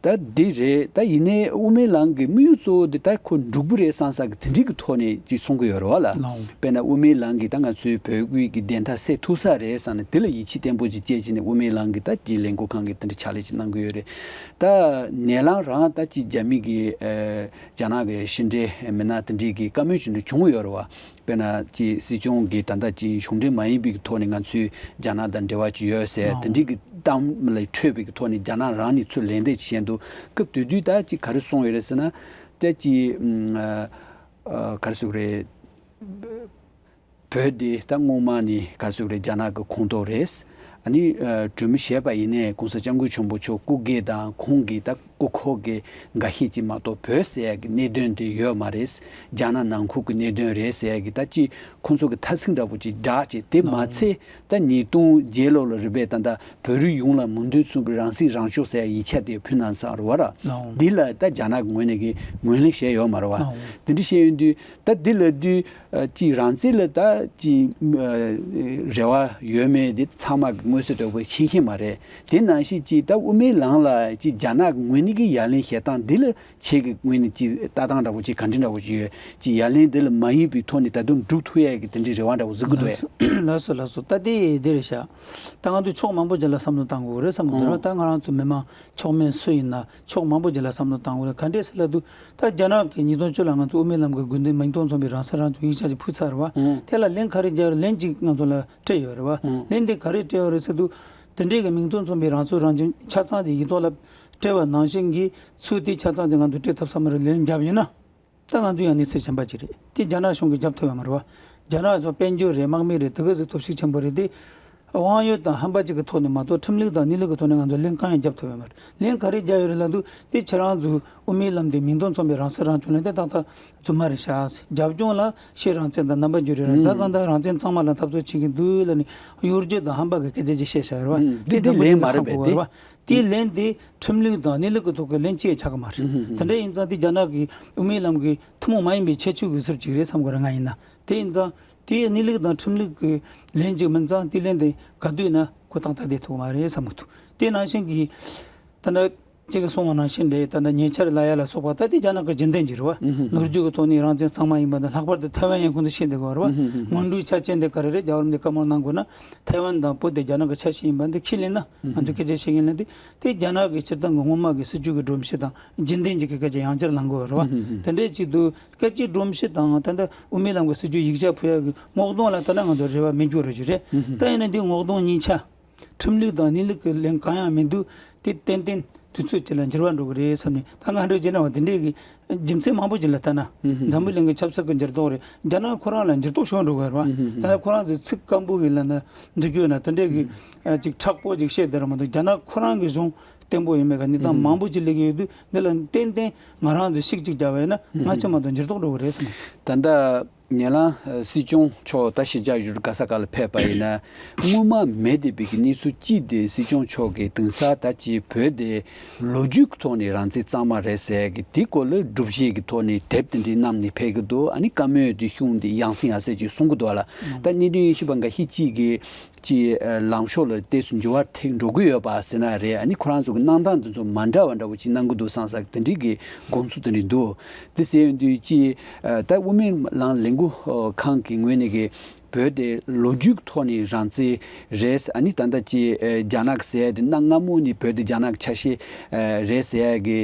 ད་འདི་རེད། ད་ཡིན་ནའི་དབུ་མའི་ལམ་གྱི་དམིགས་ཡུལ་གཙོ་བོ་འདི་ད་ཁོ་འབྲུག་པ་རེད་བསམ་ས་གི་དེ་འདྲའི་གི་ཐོག་ནས་ཅིག་གསུང་གི་ཡོད་རེད་བ་ལ། ལའོ། དཔེར་ན་དབུ་མའི་ལམ་གྱིས་ད་ང་ཚོའི་བོད་ཀྱི་བདེན་མཐའ་གསལ་ཐུབ་ས་རེད་བསམ་ནས་དེ་ལ་ཡིད་ཆེས་བརྟན་པོ་ཅིག་བྱས་བྱས་ནས་དབུ་མའི་ལམ་གྱི་ད་ཀྱི་ལས་འགུལ་ཁང་གིས་དེ་འདྲ་ཕྱག་ལས་ཅིག་གནང་གི་ཡོད་རེད། ད་ནད་ལམ་རང་ད་ཅིག་རྒྱ་མི་གི་ཨ་རྒྱ་ནག་གི་ཕྱི་འབྲེལ་མི་སྣ་དེ་འདྲའི་གི་བཀའ་མོལ་ཞིག་འདྲ་བྱུང་ཡོད་རེད་བ། དཔེར་ན་ཅིག་སྲིད་སྐྱོང་གིས་ད་ལྟ་ཅིག་གཞུང་འབྲེལ་མ་ཡིན་པའི་ཐོག་ནས་ང་ཚོས་རྒྱ་ནག་དང་འབྲེལ་བ་ཅིག་ཡོད་ཟེར་ཨོ། དེ་འདྲའི་གི་གཏམ་ལ་འཕྲོས་པའི་ཐོག་ནས་རྒྱ་ནག་རང་ནས་ཚུར་ལན་འདེབས་བྱས་འདུག་སྐབས་དེ་དུས་ད་ཅིག་ག་རེ་གསུངས་ཡོད་རེད་ཟེར་ན། ད་ཅིག་ཨ་ཨ་ག་རེ་ཟེར་དགོས་རེད། བོད་འདི་ད་སྔོན་མ་ནས་ག་རེ་ཟེར་དགོས་རེད། རྒྱ་ནག་གི་ཁོངས་གཏོགས་རེད། ཨ་ནི་ཨ་གྲོས་མོལ་བྱས་པ་ཡིན་ནའི་༸གོང་ས་༸སྐྱབས་མགོན་ཆེན་པོ་མཆོག་སྐུ་སྒེར་དང་ཁོང་གི་ད་སྐུ་འཁོར་གྱི་འགའ་ཤས་ཅིག་མ་གཏོགས་བོད་ཟེར་ཡག་གི་གནད་དོན་དེ་ཡོད་མ་རེད། རྒྱ་ནག་ནང་ཁུལ་གྱི་གནད་དོན་རེད་ཟེར་ཡག་གི་ད་ཅི་ཁོང་ཚོ་གི་ཐ་ཚིག་འདྲ་པོ་ཅིག་བསྒྲགས་བྱས། དེ་མ་ཚད་ད་ཉིས་སྟོང་བརྒྱད་ལོ་ལ་རེད་པས། ད་ད་བོད་རིགས་ཡོངས་ལ་མོས་མཐུན་མཚུངས་པའི་རང་སྲིད་རང་སྐྱོང་ཟེར་ཡག་ཡིག་ཆ་དེ་ཕུལ་གནང་ཚར་བ་ར། འདི་ལ་ད་རྒྱ་ནག་གི་ངོས་ནས་གི་ངོས་ལེན་བྱས་ཡོད་མ་རེད་བ། དེ་འདྲ་བཤད་ཡོང་དུས་ད་འདི་ལབ་དུས། ཨ་ཅིག་རང་བཙན་ལ་ད་ཅིག་ཨ་རེ་བ་ཡོད་མེད་དེ་ཚང་མ་གི་མངོན་གསལ་དོད་པོ་ཤེས་ཤེས་མ་རེད། དེ་ནང་བཞིན་ཅིག་ད་དབུ་མའི་ལམ་ལ་ཅིག་རྒྱ་ནག་གི་ངོས་ནས་ཀྱི་ཡ་ལན་བྱེད་སྟངས་འདི་ལ་ཁྱེད་ཀྱི་ངོས་ནས་ཅིག་ལྟ་སྟངས་འདྲ་པོ་ཅིག་ག་འདྲ་འདྲ་པོ་ཅིག་ཡོད། ཅིག་ཡ་ལན་འདི་ལ་མ་ཡིན་པའི་ཐོག་ནས་ད་དུང་འགྲུབ་ཐུབ་ཡས་ཀྱི་དེ་འདྲའི་རེ་བ་འདྲ་པོ་གཟིགས་ཀྱི་འདུག་ཡ། ལགས་སོ་ལགས་སོ། ད་དེ་འདི་རེད་ཤག་ད་ང་ཚོས་ཕྱོགས་མང་པོ་ཅིག་ལ་བསམ་བློ་བཏང་དགོས་རེད་བསམ་གྱི་འདུག་ར། ད་ང་རང་ཚོ་མི་མང་ཕྱོགས་མེད་སུ་ཡིན་ན་ཕྱོགས་མང་པོ་ཅིག་ལ་བསམ་བློ་བཏང་དགོས་རེད། ག་འདྲས་ཟེར་ལབ་དུས། ད་རྒྱ་ནག་གིས་ཉིས་སྟོང་བཅུ་ལ་ང་ཚོ་དབུ་མའི་ལམ་གྱི་དགོས་འདུན་མིང་དོན་མཚུངས་པའི་རང་སྲིད་རང་སྐྱོང་ཡིག་ཆ་ཞིག་ཕུལ་ཚར་བ། ཨང་། དེ་ལ་ལན་ག་རེ་རྒྱག་ཡོད་རེད། ལན་གཅིག་ང་ཚོ་ལ་སྤྲད་ཡོད་རེད་བ། ཨང་། ལན་དེ་ག་རེ་སྤྲད་ཡོད་རེད་ཟེར་དུས། དེ་འདྲའི་གི་མིང་དོན་མཚུངས་པའི་རང་སྲིད་རང་སྐྱོང་ཆ་ཚང་དེ་ཡིག་ཐོག་ལ་སྤྲད་པ་ནང་བཞིན་གྱི་ཚུལ་དེ་ཆ་ཚང་དེ་ང་ཚོས་སྤྲད་ཐུབ་ས་མ་རེད། ལན་བརྒྱབ་ཡོད་ན། ད་ང་ཚོ་ཡང་གནས་ཚུལ་གཞན་པ་ཅིག་རེད། དེ་རྒྱ་ནག་གཞུང་གིས་རྒྱབ་ཐུབ་ཡོད་མ་རེད་བ། རྒྱ་ནག་ཚོ་དཔལ་འབྱོར་རེད། དམག་མི་རེད། དེ་ག་ཚོ་སྟོབས་ཤུགས་ཆེན་པོ་རེད་དེ། དབང་ཡོད་དང་ཧམ་པ་གཅིག་གི་ཐོག་ནས་མ་གཏོགས་ཁྲིམས་ལུགས་དང་གནས་ལུགས་ཀྱི་ཐོག་ནས་ང་ཚོ་ལན་གང་ཡང་རྒྱབ་ཐུབ་ཡོད་མ་རེད། ལན་ག་རེ་རྒྱག་ཡོད་རེད་ལབ་དུས། དེ་ཁྱེད་རང་ཚོའི་དབུ་མའི་ལམ་དེ་མིང་དོན་མཚུངས་པའི་རང་སྲིད་རང་སྐྱོང་ལབ་དེ་ཏག་ཏག་རྫུན་མ་རེད་ཤག་རྒྱབ་ལྗོངས་ལ་ཕྱི་རང་བཙན་དང་རྣམ་པ་འགྱུར་རེད། ད་གང་ལྟར་རང་བཙན་གཙང་མ་ལ་འཐབ་རྩོད་བྱེད་ཀྱི་འདུག་ལབ་ནས་གཡོ་སྒྱུ་དང་ཧམ་པ་གི་སྐད་ཆ་ཅིག་བཤད་བཞག་ཡོད་རེད་བ། ཨང་། དེ་དེ་དེ་ལན་མ་རེད་པས་དེ། དེ་ལན་དེ་ཁྲིམས་ལུགས་དང་གནས་ལུགས་ཀྱི་ཐོག་གི་ལན་གཅིག་ཆགས་ཀྱི་མ་རེད། དེ་འདྲ་ཡིན་ཙང་དེ་རྒྱ་ནག་གི་དབུ་མའི་ལམ་གྱི་ཐུན་མོང་མ་ཡིན་པའི་ཁྱད་ཆོས་ཀྱི་ཟུར་ཅིག་རེད་བསམ་གི་རེད། ང་ཡིན་ན། དེ་ཡིན་ཙང་དེའི་གནས་ལུགས་དང་ཁྲིམས་ལུགས་ཀྱི་ལན་ཅིག་མིན་ཙང་དེ་ལན་དེ་ག་དུས་ན་གོ་ཏག་ཏག་བསྡད་ཐུབ་མ་རེད་བསམ་གི་འདུག་དེ་ནང་བཞིན་གྱི་ད་ནི་ཁྱེད་ཀྱིས་གསུངས་པ་ནང་བཞིན་རེད། ད་ནི་ཉེ་ཆར་ལབ་ཡ་ལ་སོགས་པ་ད་དེ་རྒྱ་ནག་གི་རྒྱུན་ལྡན་ཅིག་རེད་བ། ལོ་རྒྱུས་ཀྱི་ཐོག་ནས་རང་བཙན་གཙང་མ་ཡིན་པ་དང་། ལྷག་པར་དུ་ཐའེ་ཝན་ཡང་ཁོང་ཚོས་བཤད་བསྡད་ཀྱི་ཡོད་རེད་བ། སྔོན་འགྲོའི་ཆ་རྐྱེན་དེ་ག་རེ་རེད། རྒྱལ་བ་རིན་པོ་ཆེས་བཀའ་མོལ་གནང་དགོས་ན་ཐའེ་ཝན་དང་བོད་དེ་རྒྱ་ནག་གི་ཆ་ཤས་ཡིན་པ་འདི་ཁས་ལེན་ན། ང་ཚོས་སྐད་ཆ་བཤད་མཁན་ལ་དེ་དེ་རྒྱ་ནག་གི་སྤྱིར་བཏང་གི་སྔོན་མ་གི་སྲིད་བྱུས་ཀྱི་སྒྲོམ་གཞི་དང་རྒྱུན་ལྡན་གྱི་སྐད་ཆ་ཡང་བསྐྱར་ལངས་དགོས་རེད་བ། དེ་འདྲའི་ཆེད་དུ་སྐད་ཆའི་སྒྲོམ་གཞི་དང་ད་ལྟ་དབུ་མའི་ལམ་གྱི་སྲིད་བྱུས་ཡིག་ཆ་ཕུལ་ཡག་གི་སྔོག་འདོན་ལ་ལྟ་ན་ང་ཚོ་རེ་བ་མེད་རྒྱུ་རེད་ཅིག་རེད། ད་ཡིན་ན་འདི་སྔོག་འདོན་གཉིས་ཆ་ཁྲིམས་ལུགས་དང་གནས་ལུགས་ཀྱི་ལན་གང་ཡང་མི་འདུག་དེ་ཏན་ཏན་དུས་ཚོད་ཅིག་ལ་འགྱུར་བ་འགྲོ་གི་རེད་བསམ་ནས། ད་ང་འདྲ་བྱས་ན་བ་དེ་འདྲའི་གི་རྒྱུ་མཚན་མང་པོ་ཅིག་ལ་ལྟ་ན། འཛམ་བུ་གླིང་གི་ཆབ་སྲིད་ཀྱི་འགྱུར་ལྡོག་རེད། རྒྱ་ནག་ཁོ་རང་ལ་འགྱུར་ལྡོག་བྱུང་འགྲོ་གི་རེད་བ། ད་ལྟ་ཁོ་རང་ཚོས་ཚིག་སྐམ་པོ་གི་ལ་ན་འགྲིག་གི་ཡོད་ན། དེ་འདྲའི་གི་ཅིག་མཁྲེགས་པོ་ཅིག་བཤད་བསྡད་ར་མ་གཏོགས། རྒྱ་ནག་ཁོ་རང་གི་གཞུང་བརྟན་པོ་ཡོད་མེད་ཀྱི་གནས་སྟངས་མང་པོ་ཅིག་སླེབས་ཀྱི་ཡོད་དུས། འདི་ལ་ཏན་ཏན་ང་རང་ཚོས་ཤུགས་ཅིག་རྒྱབ་པ་ཡིན་ན་སྔ་ཕྱི་མ་གཏོགས་འགྱུར་ལྡོག་འགྲོ་གི་རེད་བསམ། ད་ལྟ་ཉེ་ལམ་སྲིད་སྐྱོང་མཆོག་ད་གཞིས་ཆགས་ཡུལ་ག་ས་ག་ལ་ཕེབས་པ་ཡིན་ན། སྔོན་མ་མེད་བསྡད་པའི་གི་གནས་ཚུལ་གཅིག་དེ། སྲིད་སྐྱོང་མཆོག་གིས་དེང་སང་ད་ཅིག་བོད་དེ་ལོ་རྒྱུས་ཀྱི་ཐོག་ནས་རང་བཙན་གཙང་མ་རེད་ཟེར་གི་དེ་སྐོར་ལ་སྒྲུབ་བྱེད་ཀྱི་ཐོག་ནས་དེབ་དེ་འདྲའི་བསྣམས་ནས་ཕེབས་ཀྱི་འདུག་ཨ་ནི་བཀའ་མོལ་དེ་གཞུང་དེ་ཡང་སེ་ཡང་སེ་ཅིག་གསུང་གི་འདུག་ལ། ད་གནད་དོན་དབྱེ་ཞིབ་པ་འགའ་ཤས་ཅིག་གིས་ཅིག་ལངས་ཕྱོགས་ལ་ཏོག་ཙམ་འགྱུར་བ་ཐེབས་འགྲོ་གི་ཡོད་པ་ཟེར་ན་རེད། ཨ་ནི་ཁོ་རང་ཚོ་གི་གནང་སྟངས་དེ་ཚོ་མ་འདྲ་བ་འདྲ་བོ་ཅིག་གནང་གི་འདུག་བསམ་ས་དེ་འདྲའི་གི་དགོངས་ཚུལ་དེ་འདྲ་འདུག་དེ་ཟེར་ཡོང་དུས་ཅིག་ད་དབུ་མའི་ལམ་ལས་འགུལ་ཁང་གི་ངོས་ནས་གི་བོད་དེ་ལོ་རྒྱུས་ཐོག་ནས་རང་བཙན་རེད། ཨ་ནི་ད་ལྟ་ཅིག་རྒྱ་ནག་ཟེར་ཡ་དེ་གནའ་སྔ་མོ་ནས་བོད་དེ་རྒྱ་ནག་ཆ་ཤས་རེད་ཟེར་ཡ་གི་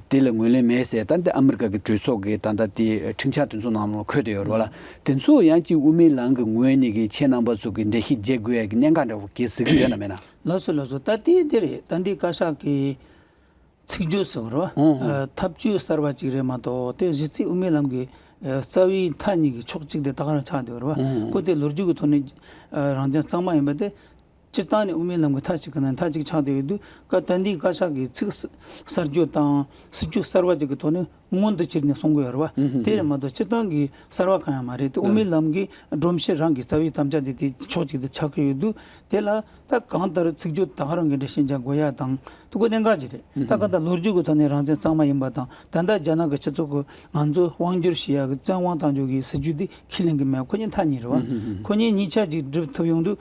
དེ་ལ་ངོས་ལེན་མེད་ཟེར། ད་ལྟ་ཨ་མི་རི་ཀ་གི་གྲོས་ཚོགས་ཀྱི་ད་ལྟ་དེ་ཁྲིམས་འཆར་དེ་ཚོ་ནང་ལ་འཁོད་བསྡད་ཡོད་རེད་བ་ལ། དེ་ཚོ་ཡང་ཅིག་དབུ་མའི་ལམ་གྱི་ངོས་ནས་གི་ཁྱེད་རྣམ་པ་ཚོ་གི་འགྲེལ་བཤད་བྱེད་དགོས་ཡ་གི་གནད་འགག་འདྲ་བོ་གལ་སྲིད་ཀྱི་ཡོད་ན་མེད་ན། ལགས་སོ་ལགས་སོ། ད་དེ་དེ་རེད། ད་འདི་བཀའ་ཤག་གི་ཚིག་བརྗོད་ཟེར་བ་རེད་བ། ཨང་། ཨ། ཐབས་བྱུས་གསར་བ་ཅིག་རེད་མ་གཏོགས་དེ་གཞི་རྩའི་དབུ་མའི་ལམ་གྱི་ཨ་རྩ་བའི་མཐའ་གཉིས་ཀྱི་ཕྱོགས་གཅིག་དེ་ད་ག་རང་ཆགས་བསྡད་པ་རེད་བ། ཨང་། ཁོ་དེ་ལོ་རྒྱུས་ཀྱི་ཐོག་ནས་ཨ་རང་བཙན་གཙང་མ་ཡིན་པ་དེ། སྤྱིར་བཏང་ནས་དབུ་མའི་ལམ་གྱི་མཐའ་གཅིག་གི་ནང་མཐའ་གཅིག་ཆགས་བསྡད་ཡོད་དུས། ཀ་ད་འདིའི་བཀའ་ཤག་གི་ཚིག་གསར་བརྗོད་དང་སྲིད་བྱུས་གསར་བ་ཅིག་གི་ཐོག་ནས་སྔོན་དུ་ཁྱེར་ནས་གསུང་གི་ཡོད་རེད་བ། ཨུ་ཧུ། དེ་རེད་མ་གཏོགས་སྤྱིར་བཏང་གི་གསར་བ་གང་ཡང་མ་རེད་དེ། དབུ་མའི་ལམ་གྱི་སྒྲོམ་གཞི་རང་གི་རྩ་བའི་དམ་བཅའ་དེ་དེ་ཕྱོགས་གཅིག་ཏུ་ཆགས་ཀྱི་ཡོད་དུས། དེ་ལ་ད་གང་ལྟར་ཚིག་བརྗོད་ད་ག་རང་གི་འགྲེལ་བཤད་རྒྱག་དགོས་ཡ་དང་དེ་ཁོ་གནད་འགག་ཅིག་རེད། ད་ག་ད་ལོ་རྒྱུས་ཀྱི་ཐོག་ནས་རང་བཙན་གཙང་མ་ཡིན་པ་དང་། ད་ལྟ་རྒྱ་ནག་གི་སྤྱི་ཚོགས་ཀྱིས་ང་ཚོ་དབང་བསྒྱུར་བྱེད་ཡ་གི་བཙན་དབང་བཏང་ཕྱོགས་ཀྱི་སྲིད་བྱུས་དེ་ཁས་ལེན་གྱི་མེད། ཁོ་གཉིས་མཐའ་གཉིས་རེད་བ། ཁོ་གཉིས་གཉིས་ཆ་གཅིག་སྒྲུབ་ཐུབ་ཡོང་དུས།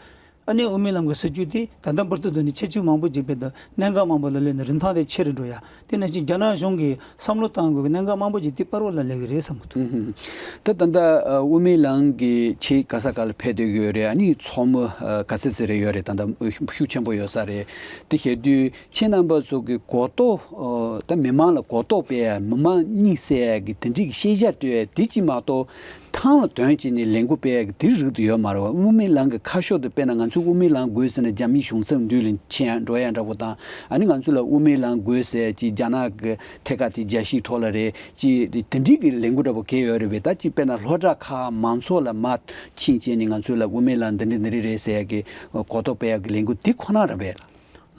ཨ་ནི་དབུ་མའི་ལམ་གྱི་སྲིད་བྱུས་དེ་ད་ལྟ་བར་དུ་དུ་ནི་ཁྱད་ཆོས་མང་པོ་ཅིག་སྤེལ་དུ་གནད་འགག་མང་པོ་ལ་སླེབས་ནས་རིན་ཐང་དེ་ཆེ་རུ་འགྲོ་ཡ། དེ་ནང་བཞིན་རྒྱ་ནག་གཞུང་གིས་བསམ་བློ་བཏང་དགོས་ཀྱི་གནད་འགག་མང་པོ་ཅིག་དེ་བར་བ་ལ་སླེབས་ཀྱི་རེད་བསམ་གྱི་འདུག་ད་ད་ལྟ་ཨ་དབུ་མའི་ལམ་གྱི་ཆེད་ག་ས་ག་ལ་ཕེབས་སྡོད་ཀྱི་ཡོད་རེད། ཨ་ནི་ཚོགས་མི་ཨ་ག་ཚོད་ཚོད་རེ་ཡོད་རེད། ད་ལྟ་ཤུགས་ཆེན་པོ་ཡོད་ས་རེད། དེ་བྱེད་དུས་ཁྱེད་རྣམ་པ་ཚོ་གི་གོ་རྟོགས་ཨ་ད་མི་མང་ལ་གོ་རྟོགས་སྤེལ་ཡ། མི་མང་གཉིད་སད་ཡ་གི་དེ་འདྲའི་གི་ཤེས་བྱ་སྤྲོད་ཡ་དེ་གཅིག་མ་གཏོགས། ཐང་ལ་དོན་བྱས་ནས་ལས་འགུལ་སྤེལ་ཡག་གི་དེ་རིགས་དུ་ཡོད་མ་རེད་བ། དབུ་མའི་ལམ་གྱི་ཁ་ཕྱོགས་དུ་དཔེར་ན་ང་ཚོས་དབུ་མའི་ལམ་དགོས་ཟེར་ན་རྒྱ་མིའི་གཞུང་ཚབ་མདུན་ལ་ཕྱིན་ཡ་འགྲོ་ཡ་འདྲ་པོ་དང་། ཨ་ནི་ང་ཚོ་ལ་དབུ་མའི་ལམ་དགོས་ཟེར་ཅིག་རྒྱ་ནག་གི་ཐད་ཀར་དེ་རྒྱལ་སྤྱིའི་ཐོག་ལ་རེད་ཅིག་དེ་འདྲའི་གི་ལས་འགུལ་འདྲ་པོ་གས་ཡོད་རེད་པས། ད་ཅིག་དཔེར་ན་སློབ་གྲྭ་ཁག་མང་ཚོགས་ལ་མར་ཕྱིན་བྱས་ནས་ང་ཚོ་ལ་དབུ་མའི་ལམ་འདི་འདྲ་འདི་འདྲ་རེད་ཟེར་ཡ་གི་གོ་རྟོགས་སྤེལ་ཡག་གི་ལས་འགུལ་འདི་ཁོ་ན་རེད་པས།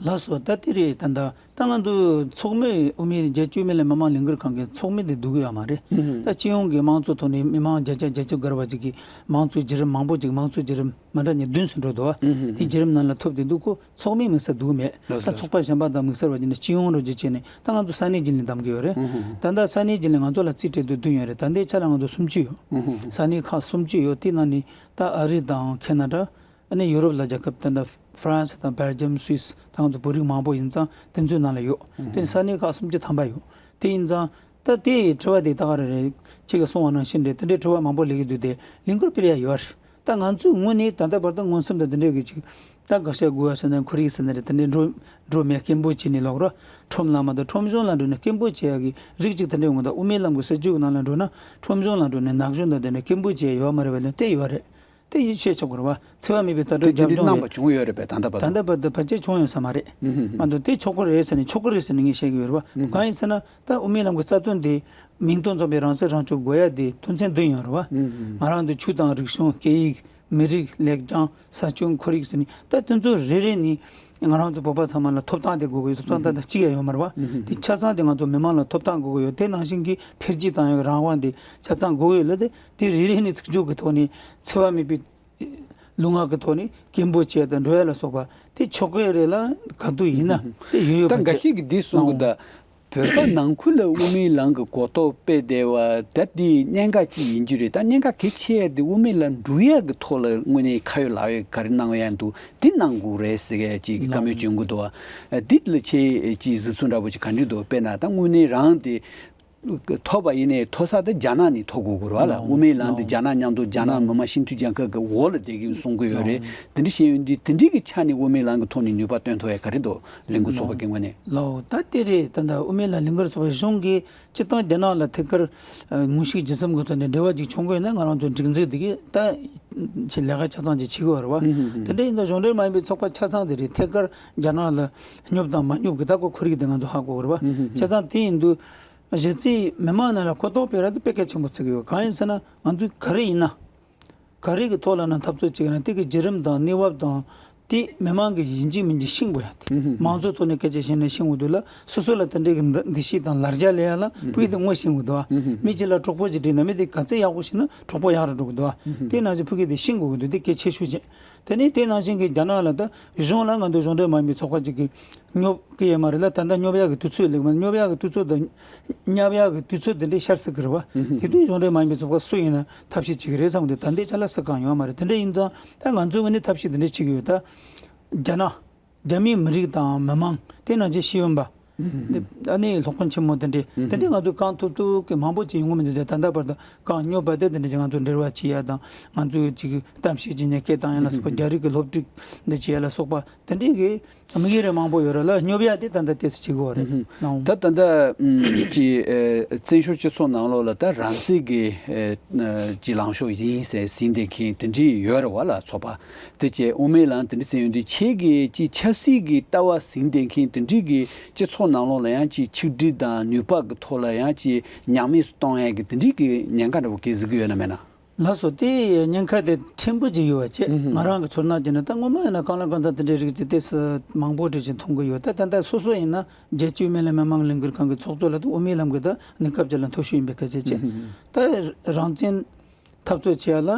ལགས་སོ། ད་དེ་རེད། ད་ད་ད་ང་ཚོ་ཚོགས་མི་དབུ་མའི་རྒྱལ་སྤྱིའི་དབུ་མའི་ལམ་མི་མང་ལས་འགུལ་ཁང་གི་ཚོགས་མི་དེ་བསྡུ་གི་ཡོད་མ་རེད། ཧུམ་ཧུམ། ད་སྤྱི་ཡོངས་ཀྱི་དམངས་གཙོ་ཐོག་ནས་མི་མང་བརྒྱ་ཆ་བརྒྱད་ཅུ་བརྒལ་བ་ཅིག་གིས་དམངས་གཙོའི་བརྒྱུད་རིམ་མང་པོ་ཅིག་དམངས་གཙོའི་བརྒྱུད་རིམ་མི་འདྲ་ནས་བདུན་ཙམ་འགྲོ་འདུག་བ། ཧུམ་ཧུམ། དེ་བརྒྱུད་རིམ་ནང་ལ་ཐུབ་བསྡད་འདུག་ཁོ་ཚོགས་མིའི་དམིགས་བསལ་བསྡུ་གི་མེད། ལགས་ད་སོ། ཚོགས་པ་གཞན་པ་དང་དམིགས་བསལ་བ་བརྒྱུད་ནས་སྤྱི་ཡོངས་རོགས་ཀྱི་བྱས་ནས་ད་ང་ཚོ་ས་གནས་བརྒྱུད་ནས་གདམ་གི་ཡོད་རེད། ཧུམ་ཧུམ། ད་ལྟ་ས་གནས་བརྒྱུད་ནས་ང་ཚོ་ལ་རྩིས་སྤྲད་དུས་བདུན་ཡོད་རེད། ད་ལྟའི་ཆ་ལ་ང་ཚོ་སུམ་ཅུ་ཡོད། ཧུམ་ཧུམ། ས་གནས་ཁག་སུམ་ཅུ་ཡོད། དེ་ནང་ནས་ད་ཨ་རི་དང་ཁེ་ན་ཌ། ཨ་ནི་ཡུ་རོབ་ལ་རྒྱལ་ཁབ་དེ་འདྲ་ཧྥ་རན་སི་དང་སྦེལ་ཇམ། སུད་སི་དང་དུ་བོད་རིགས་མང་པོ་ཡིན་ཙང་དེ་ཚོའི་ནང་ལ་ཡོད། དེ་ནི་ས་གནས་ཁག་སུམ་ཅུ་ཐམ་པ་ཡོད། དེ་ཡིན་ཙང་ད་དེའི་དྲི་བ་དེ་ད་ག་རེ་རེད། ཁྱེད་ཀྱིས་གསུངས་པ་ནང་བཞིན་རེད། དེ་འདྲའི་དྲི་བ་མང་པོ་སླེབས་ཀྱི་འདུག་དེ་ལས་འགུལ་སྤེལ་ཡ་ཡོད་རེད། ད་ང་ཚོའི་ངོས་ནས་ད་ལྟ་བར་དུ་མངོན་སུམ་དུ་དེ་འདྲའི་གི་ཅིག་ད་དགག་བྱ་དགོས་པ་ཟེར་ན་ཁོར་ཡུག་ཟེར་ན་རེད། དེ་འདྲའི་འགྲོ་འགྲོ་མེད། སྐད་འབོད་བྱས་ནས་ལོག་རོགས། ཁྲོམ་ལ་མ་གཏོགས་ཁྲོམ་གཞུང་ལ་འགྲོ་ནས་སྐད་འབོད་བྱེད་ཡ་གི་རིགས་ཅིག་དེ་འདྲའི་ངོ་ད་དབུ་མའི་ལམ་གྱི་སྲིད་བྱུས་ཀྱི་ནང་ལ་འགྲོ་ན་ཁྲོམ་གཞུང་ལ་འགྲོ་ནས་ན་གཞོན་དང་དེ་འདྲའི་སྐད་འབོད་བྱེད་ཡ་ཡོད་མ་རེད་པས་ལན་དེ་ཡོད་རེད། དེ་ཡིད་ཆེས་ཆོག་གི་རེད་བ། འཚེ་བ་མེད་པའི་ལྟ་གྲུབ་དེ་རྒྱབ་དེ་འདྲའི་ལྗོངས་གནང་ནས་བ་བྱུང་ཡོད་རེད་པས། ད་ལྟ་བར་ད་དུ། ལྟ་བར་ད་ཕལ་ཆེར་བྱུང་ཡོད་ས་མ་རེད། ཧུམ་ཧུམ་ཧུམ། ང་ཚོ་དེ་ཆོག་གི་རེད་ཟེར་ནས་ཆོག་གི་རེད་ཟེར་ནས་ངས་བཤད་གི་ཡོད་རེད་བ། ཧུམ་ཧུམ། གང་ཡིན་ཟེར་ན་ད་དབུ་མའི་ལམ་གྱི་རྩ་དོན་དེ་མིང་དོན་མཚུངས་པའི་རང་སྲིད་རང་སྐྱོང་དགོས་ཡ་དེ་དོན་ཚན་བདུན་ཡོད་རེད་བ། ཧུམ་ཧུམ། ང་རང་ཚོ་ཆོས་དང་རིག་གཞུང་། སྐད་ཡིག། མི་རིགས། ལེགས་བྱང་། ས་སྐྱོང་། ཁོར་ཡུག་ཟེར་ནས་ད་དེ་ཚོ་རེ་རེ་ནས་ང་རང་ཚོ་བོད་པ་ཚང་མ་ལ་ཐོབ་ཐང་དེ་དགོས་ཀྱི་ཡོད། ཐོབ་ཐང་ད་ལྟ་གཅིག་ཡང་ཡོད་མ་རེད་བ། དེ་ཆ་ཚང་དེ་ང་ཚོ་མི་མང་ལ་ཐོབ་ཐང་དགོས་ཀྱི་ཡོད། དེ་ནང་བཞིན་གྱི་འཕེལ་རྒྱས་བཏང་ཡག་རང་དབང་དེ་ཆ་ཚང་དགོས་ཀྱི་ཡོད་ལ། དེ་དེ་རེ་རེ་ནས་ཚིག་སྦྱོར་གྱི་ཐོག་ནས་འཚེ་བ་མེད་པའི་ལུས་ངག་གི་ཐོག་ནས་སྐད་འབོད་བྱས་དང་འགྲོ་ཡ་ལ་སོགས་པ་དེ་ཆོག་གི་རེད་ལ། ག་དུས་ཡིན་ན་དེ་ཡོད་ཡོད་ད་པ་འགའ་བྱས་ཤས་ཀྱིས་འདི་གསུང་གི་ད། བོད་པ་ནང་ཁུལ་ལ་དབུ་མའི་ལམ་གྱི་གོ་རྟོགས་སྤེལ་བསྡད་པ་ད་འདི་གནད་འགག་ཅིག་ཡིན་རྒྱུ་རེད། ད་གནད་འགག་གལ་ཆེ་ཡ་འདི་དབུ་མའི་ལམ་འགྲོ་ཡ་གི་ཐོག་ལ་དངོས་གནས་ཁ་ཡོད་ལག་ཡོད་ག་རེ་གནང་ཡ་འདུག་འདི་གནང་དགོས་རེད་ཟེར་ཡ་ཅིག་བཀའ་མོལ་བྱུང་གི་འདུག་བ། འདི་ལ་ཁྱེད་ཀྱི་གཟིགས་ཚུལ་འདྲ་པོ་ཅིག་ག་འདྲ་འདུག་དཔེར་ན་ད་དངོས་གནས་རང་དེ་ཐོབ་པ་ཡིན་ནའི་ཐོབ་ས་དེ་རྒྱ་ནག་ནས་ཐོབ་དགོས་དགོས་རེད་བ་ལ། དབུ་མའི་ལམ་དེ་རྒྱ་ནག་མཉམ་དུ་རྒྱ་ནག་མི་དམངས་སྤྱི་འཐུས་རྒྱལ་ཁབ་ཀྱི་འོག་ལ་བསྡད་ཀྱི་གསུང་གི་ཡོད་རེད། དེ་འདྲ་བཤད་ཡོང་དུས་དེ་འདྲའི་གི་ཆ་ནས་དབུ་མའི་ལམ་གྱི་ཐོག་ནས་ནུས་པ་བཏོན་ཐུབ་ཡ་ག་རེ་འདུག་ལས་འགུལ་ཚོགས་པ་གི་ངོས་ནས། ལའོ། ད་དེ་རེད། ད་ད་དབུ་མའི་ལམ་ལས་འགུལ་ཚོགས་པའི་གཞུང་གིས་སྤྱིར་བཏང་རྒྱ་ནག་ལ་ཐད་ཀར་ངོས་ཤིག་ཇི་བསམ་གི་ཐོག་ནས་འབྲེལ་བ་ཅིག་བྱུང་གི་ཡོད་ན་ང་རང་ཚོ་སྒྲིག་འཛུགས་འདི་གིས་ད་ཆེད་ལས་ཀ་ཆ་ཚང་ཅིག་བྱེད་གི་ཡོད་རེད་བ། དེ་འདྲ་ཡིན་ན་གཞུང་འབྲེལ་མ་ཡིན་པའི་ཚོགས་པ་ཆ་ཚང་དེ་རེད། ཐད་ཀར་རྒྱ་ནག་ལ་སྙོབ་དང་མ་སྙོབ་གི་ད་གོ་ཁོར་ཡུག་དེ་ང་ཚོ་ཧ་གོ་གི་རེད་བ། ཆ་ཚང་དེ་ཡིན་དུས། གཞི་རྩའི་མི་མང་ནང་ལ་གོ་རྟོགས་སྤེལ་ར་དེ་དཔེ་གལ་ཆེན་པོ་བརྩི་གི་ཡོད། གང་ཡིན་ཟེར་ན་ང་ཚོས་ག་རེ་ཡིན་ན། ག་རེ་གི་ཐོག་ལ་ན་འཐབ་རྩོད་བྱེད་ཀྱི་ན་དེ་གི་བརྒྱུད་རིམ་དང་གནས་བབ་དང་དེ་མི་མང་གི་ཡིན་གཅིག་མིན་གཅིག་ཤེས་དགོས་ཡ་དེ། མང་གཙོའི་ཐོག་ནས་སྐད་ཆ་བཤད་ནས་ཤེས་དགོས་དུས་ལ་སོ་སོ་ལ་དེ་འདྲའི་གི་འདི་འདི་ཤེས་དང་ལར་རྒྱ་ལས་ཡ་ལ་ཕུགས་དེ་ངོ་ཤེས་དགོས་འདུག་བ། མི་གཅིག་ལ་གྲོགས་པོ་ཅིག་བསྒྲིགས་ན་མི་དེ་ག་ཚད་ཡག་པོ་ཤེས་ན་གྲོགས་པོ་ཡག་རུ་འགྲོ་གི་འདུག་བ། དེ་ནང་བཞིན་ཕུགས་དེ་ཤེས་དགོས་གི་འདུག་དེ་གལ་ཆེ་ཤོས་བྱས། དེ་ནས་དེ་ནང་བཞིན་གི་རྒྱ་ནག་ལ་ད་གཞུང་ལ་ང་ཚོ་གཞུང་འབྲེལ་མ་ཡིན་པའི་ཚོགས་པ་ཅིག་གི་སྙོབ་ཀྱི་ཡོད་མ་རེད་ལ། ད་ལྟ་སྙོབ་ཡག་གི་དུས་ཚོད་ལེགས་མ་སྙོབ་ཡག་གི་དུས་ཚོད་དང་བསྙབ་ཡག་གི་དུས་ཚོད་དེ་འདྲའི་ཤར་སྲིད་ཀྱི་རེད་བ། དེ་དུས་གཞུང་འབྲེལ་མ་ཡིན་པའི་ཚོགས་པ་སུ་ཡིན་ན་ཐབས་ཤེས་བྱེད་ཀྱི་རེད་བསམ་གི་འདུག་ད་ལྟའི་ཆ་ལ་སུ་གང་ཡོད་མ་རེད། དེ་འདྲ་ཡིན་ཙང་ད་ང་ཚོའི་ངོས་ནས་ཐབས་ཤེས་དེ་འདྲ་བྱེད་ཀྱི་ཡོད། ད་རྒྱ་ནག་རྒྱ་མིའི་མི་རིགས་དང་མི་མང་དེ་ནང་བཞིན་ཤེས་ཡོན་པ། ཨ་ནི་སློབ་དཔོན་ཆེན་མོ་དེ་འདྲས་དེ་འདྲས་ང་ཚོ་གང་ཐུབ་ཐུབ་ཀྱི་མང་པོ་ཅིག་ཡོང་གི་མི་འདུག་དེ་ད་ལྟ་བར་དུ་གང་སྙོབ་པ་དེ་དེ་འདྲས་ཅིག་ང་ཚོ་འབྲེལ་བ་བྱེད་ཡ་དང་ང་ཚོ་ཅིག་གཏམ་བཤད་བྱེད་ཉན་སྐད་བཏང་ཡ་ལ་སོགས་པ་རྒྱ་རིགས་ཀྱི་སློབ་ཕྲུག་འདི་བྱེད་ཡ་ལ་སོགས་པ་དེ་འདྲས་ཀྱི་དམིགས་ཡུལ་རེ་མང་པོ་ཡོད་རེད་ལ། སྙོབ་ཡ་དེ་ད་ལྟ་ཏོག་ཙམ་བྱེད་དགོས་རེད། ད་ད་ལྟ་ཅིག་བཙན་བྱོལ་སྤྱི་ཚོགས་ནང་ལོགས་ལ་ད་རང་བཙན་གྱི་ཅིག་ལངས་ཕྱོགས་ཡིན་ཟེར་ཟིན་བསྡད་མཁན་དེ་འདྲས་ཡོད་རེད་བ་ལ། ཚོགས་པ་དེ་བྱས་དབུ་མའི་ལམ་དེ་འདྲས་ཟེར་ཡོང་དུས་ཁྱེད་ཀྱིས་ཅིག་ཆབ་སྲིད་ཀྱི་ལྟ་བ་ཟིན་བསྡད་མཁན་དེ་འདྲས་ཀྱི་སྤྱི་ཚོགས་ནང་ལོགས་ལ་ཡང་ཅིག་ཆིག་སྒྲིལ་དང་ནུས་པ་གི་ཐོག་ལ་ཡང་ཅིག་ཉམས་དམས་སུ་གཏོང་ཡ་གི་དེ་འདྲའི་གི་ཉེན་ཁ་འདྲ་བོ་གལ་སྲིད་གི་ཡོད་ན་མེད་ན། ལགས་སོ། དེ་ཉེན་ཁ་དེ་ཕྲན་བུ་ཅིག་ཡོད་པ་བྱས། ང་རང་གི་ཚོར་སྣང་བྱས་ན་ད་སྔོན་མ་ཡིན་ན་གང་ལ་གང་འཚམ་དེ་འདྲའི་རིགས་ཅིག་ཏོག་ཙམ་མང་པོ་འདྲ་ཅིག་མཐོང་གི་ཡོད། ད་ད་ལྟ་སོ་སོ་ཡིན་ན་རྒྱལ་སྤྱིའི་དབུ་མའི་ལམ་མི་མང་ལས་འགུལ་ཁང་གི་ཚོགས་གཙོ་ལ་ད་དབུ་མའི་ལམ་གི་ད་གནས་སྐབས་ཅིག་ལ་མཐོ་ཤོས་ཡིན་པའི་སྐད་ཆ་བྱས། ད་རང་བཙན་འཐབ་རྩོད་བྱེད་ཡ་ལ་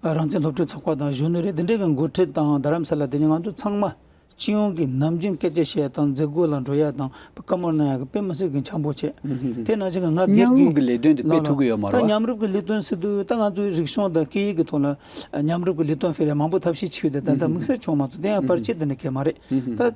རང་བཙན་སློབ་ཕྲུག་ཚོགས་པ་དང་གཞོན་ནུ་རེད། དེ་འདྲའི་གི་འགོ་ཁྲིད་དང་རྡ་རམ་ས་ལ་དེ་ནས་ང་ཚོ་ཚང་མ། སྤྱི་ཡོངས་ཀྱི་ནམ་རྒྱུན་སྐད་ཆ་བཤད་ཡ་དང་མཛད་སྒོ་ལ་འགྲོ་ཡ་དང་བཀའ་མོལ་གནང་ཡ་གི་དཔེ་མི་སྲིད་ཀྱི་འཆམ་པོ་བྱས། དེ་ནང་བཞིན་གྱི་ང་སྒེར་མཉམ་རུབ་གྱི་ཀྱི་ལས་དོན་དེ་དཔེ་ལགས་ཐུབ་ཀྱི་ཡོད་མ་ད་རེད་བ། མཉམ་རུབ་ཀྱི་ལས་དོན་ཟེར་དུས་ད་ང་ཚོའི་རིག་གཞུང་དང་སྐད་ཡིག་གི་ཐོག་ལ་མཉམ་རུབ་ཀྱི་ལས་དོན་སྤེལ་ཡ་མང་པོ་ཐབས་ཤེས་བྱས་ཡོད་དེ་ད་ལྟ་དམིགས་བསལ་བྱུང་མ་སོང་། དེ་ཡང་བར་ཆད་དེ་འདྲ་གས་མ་རེད། ད་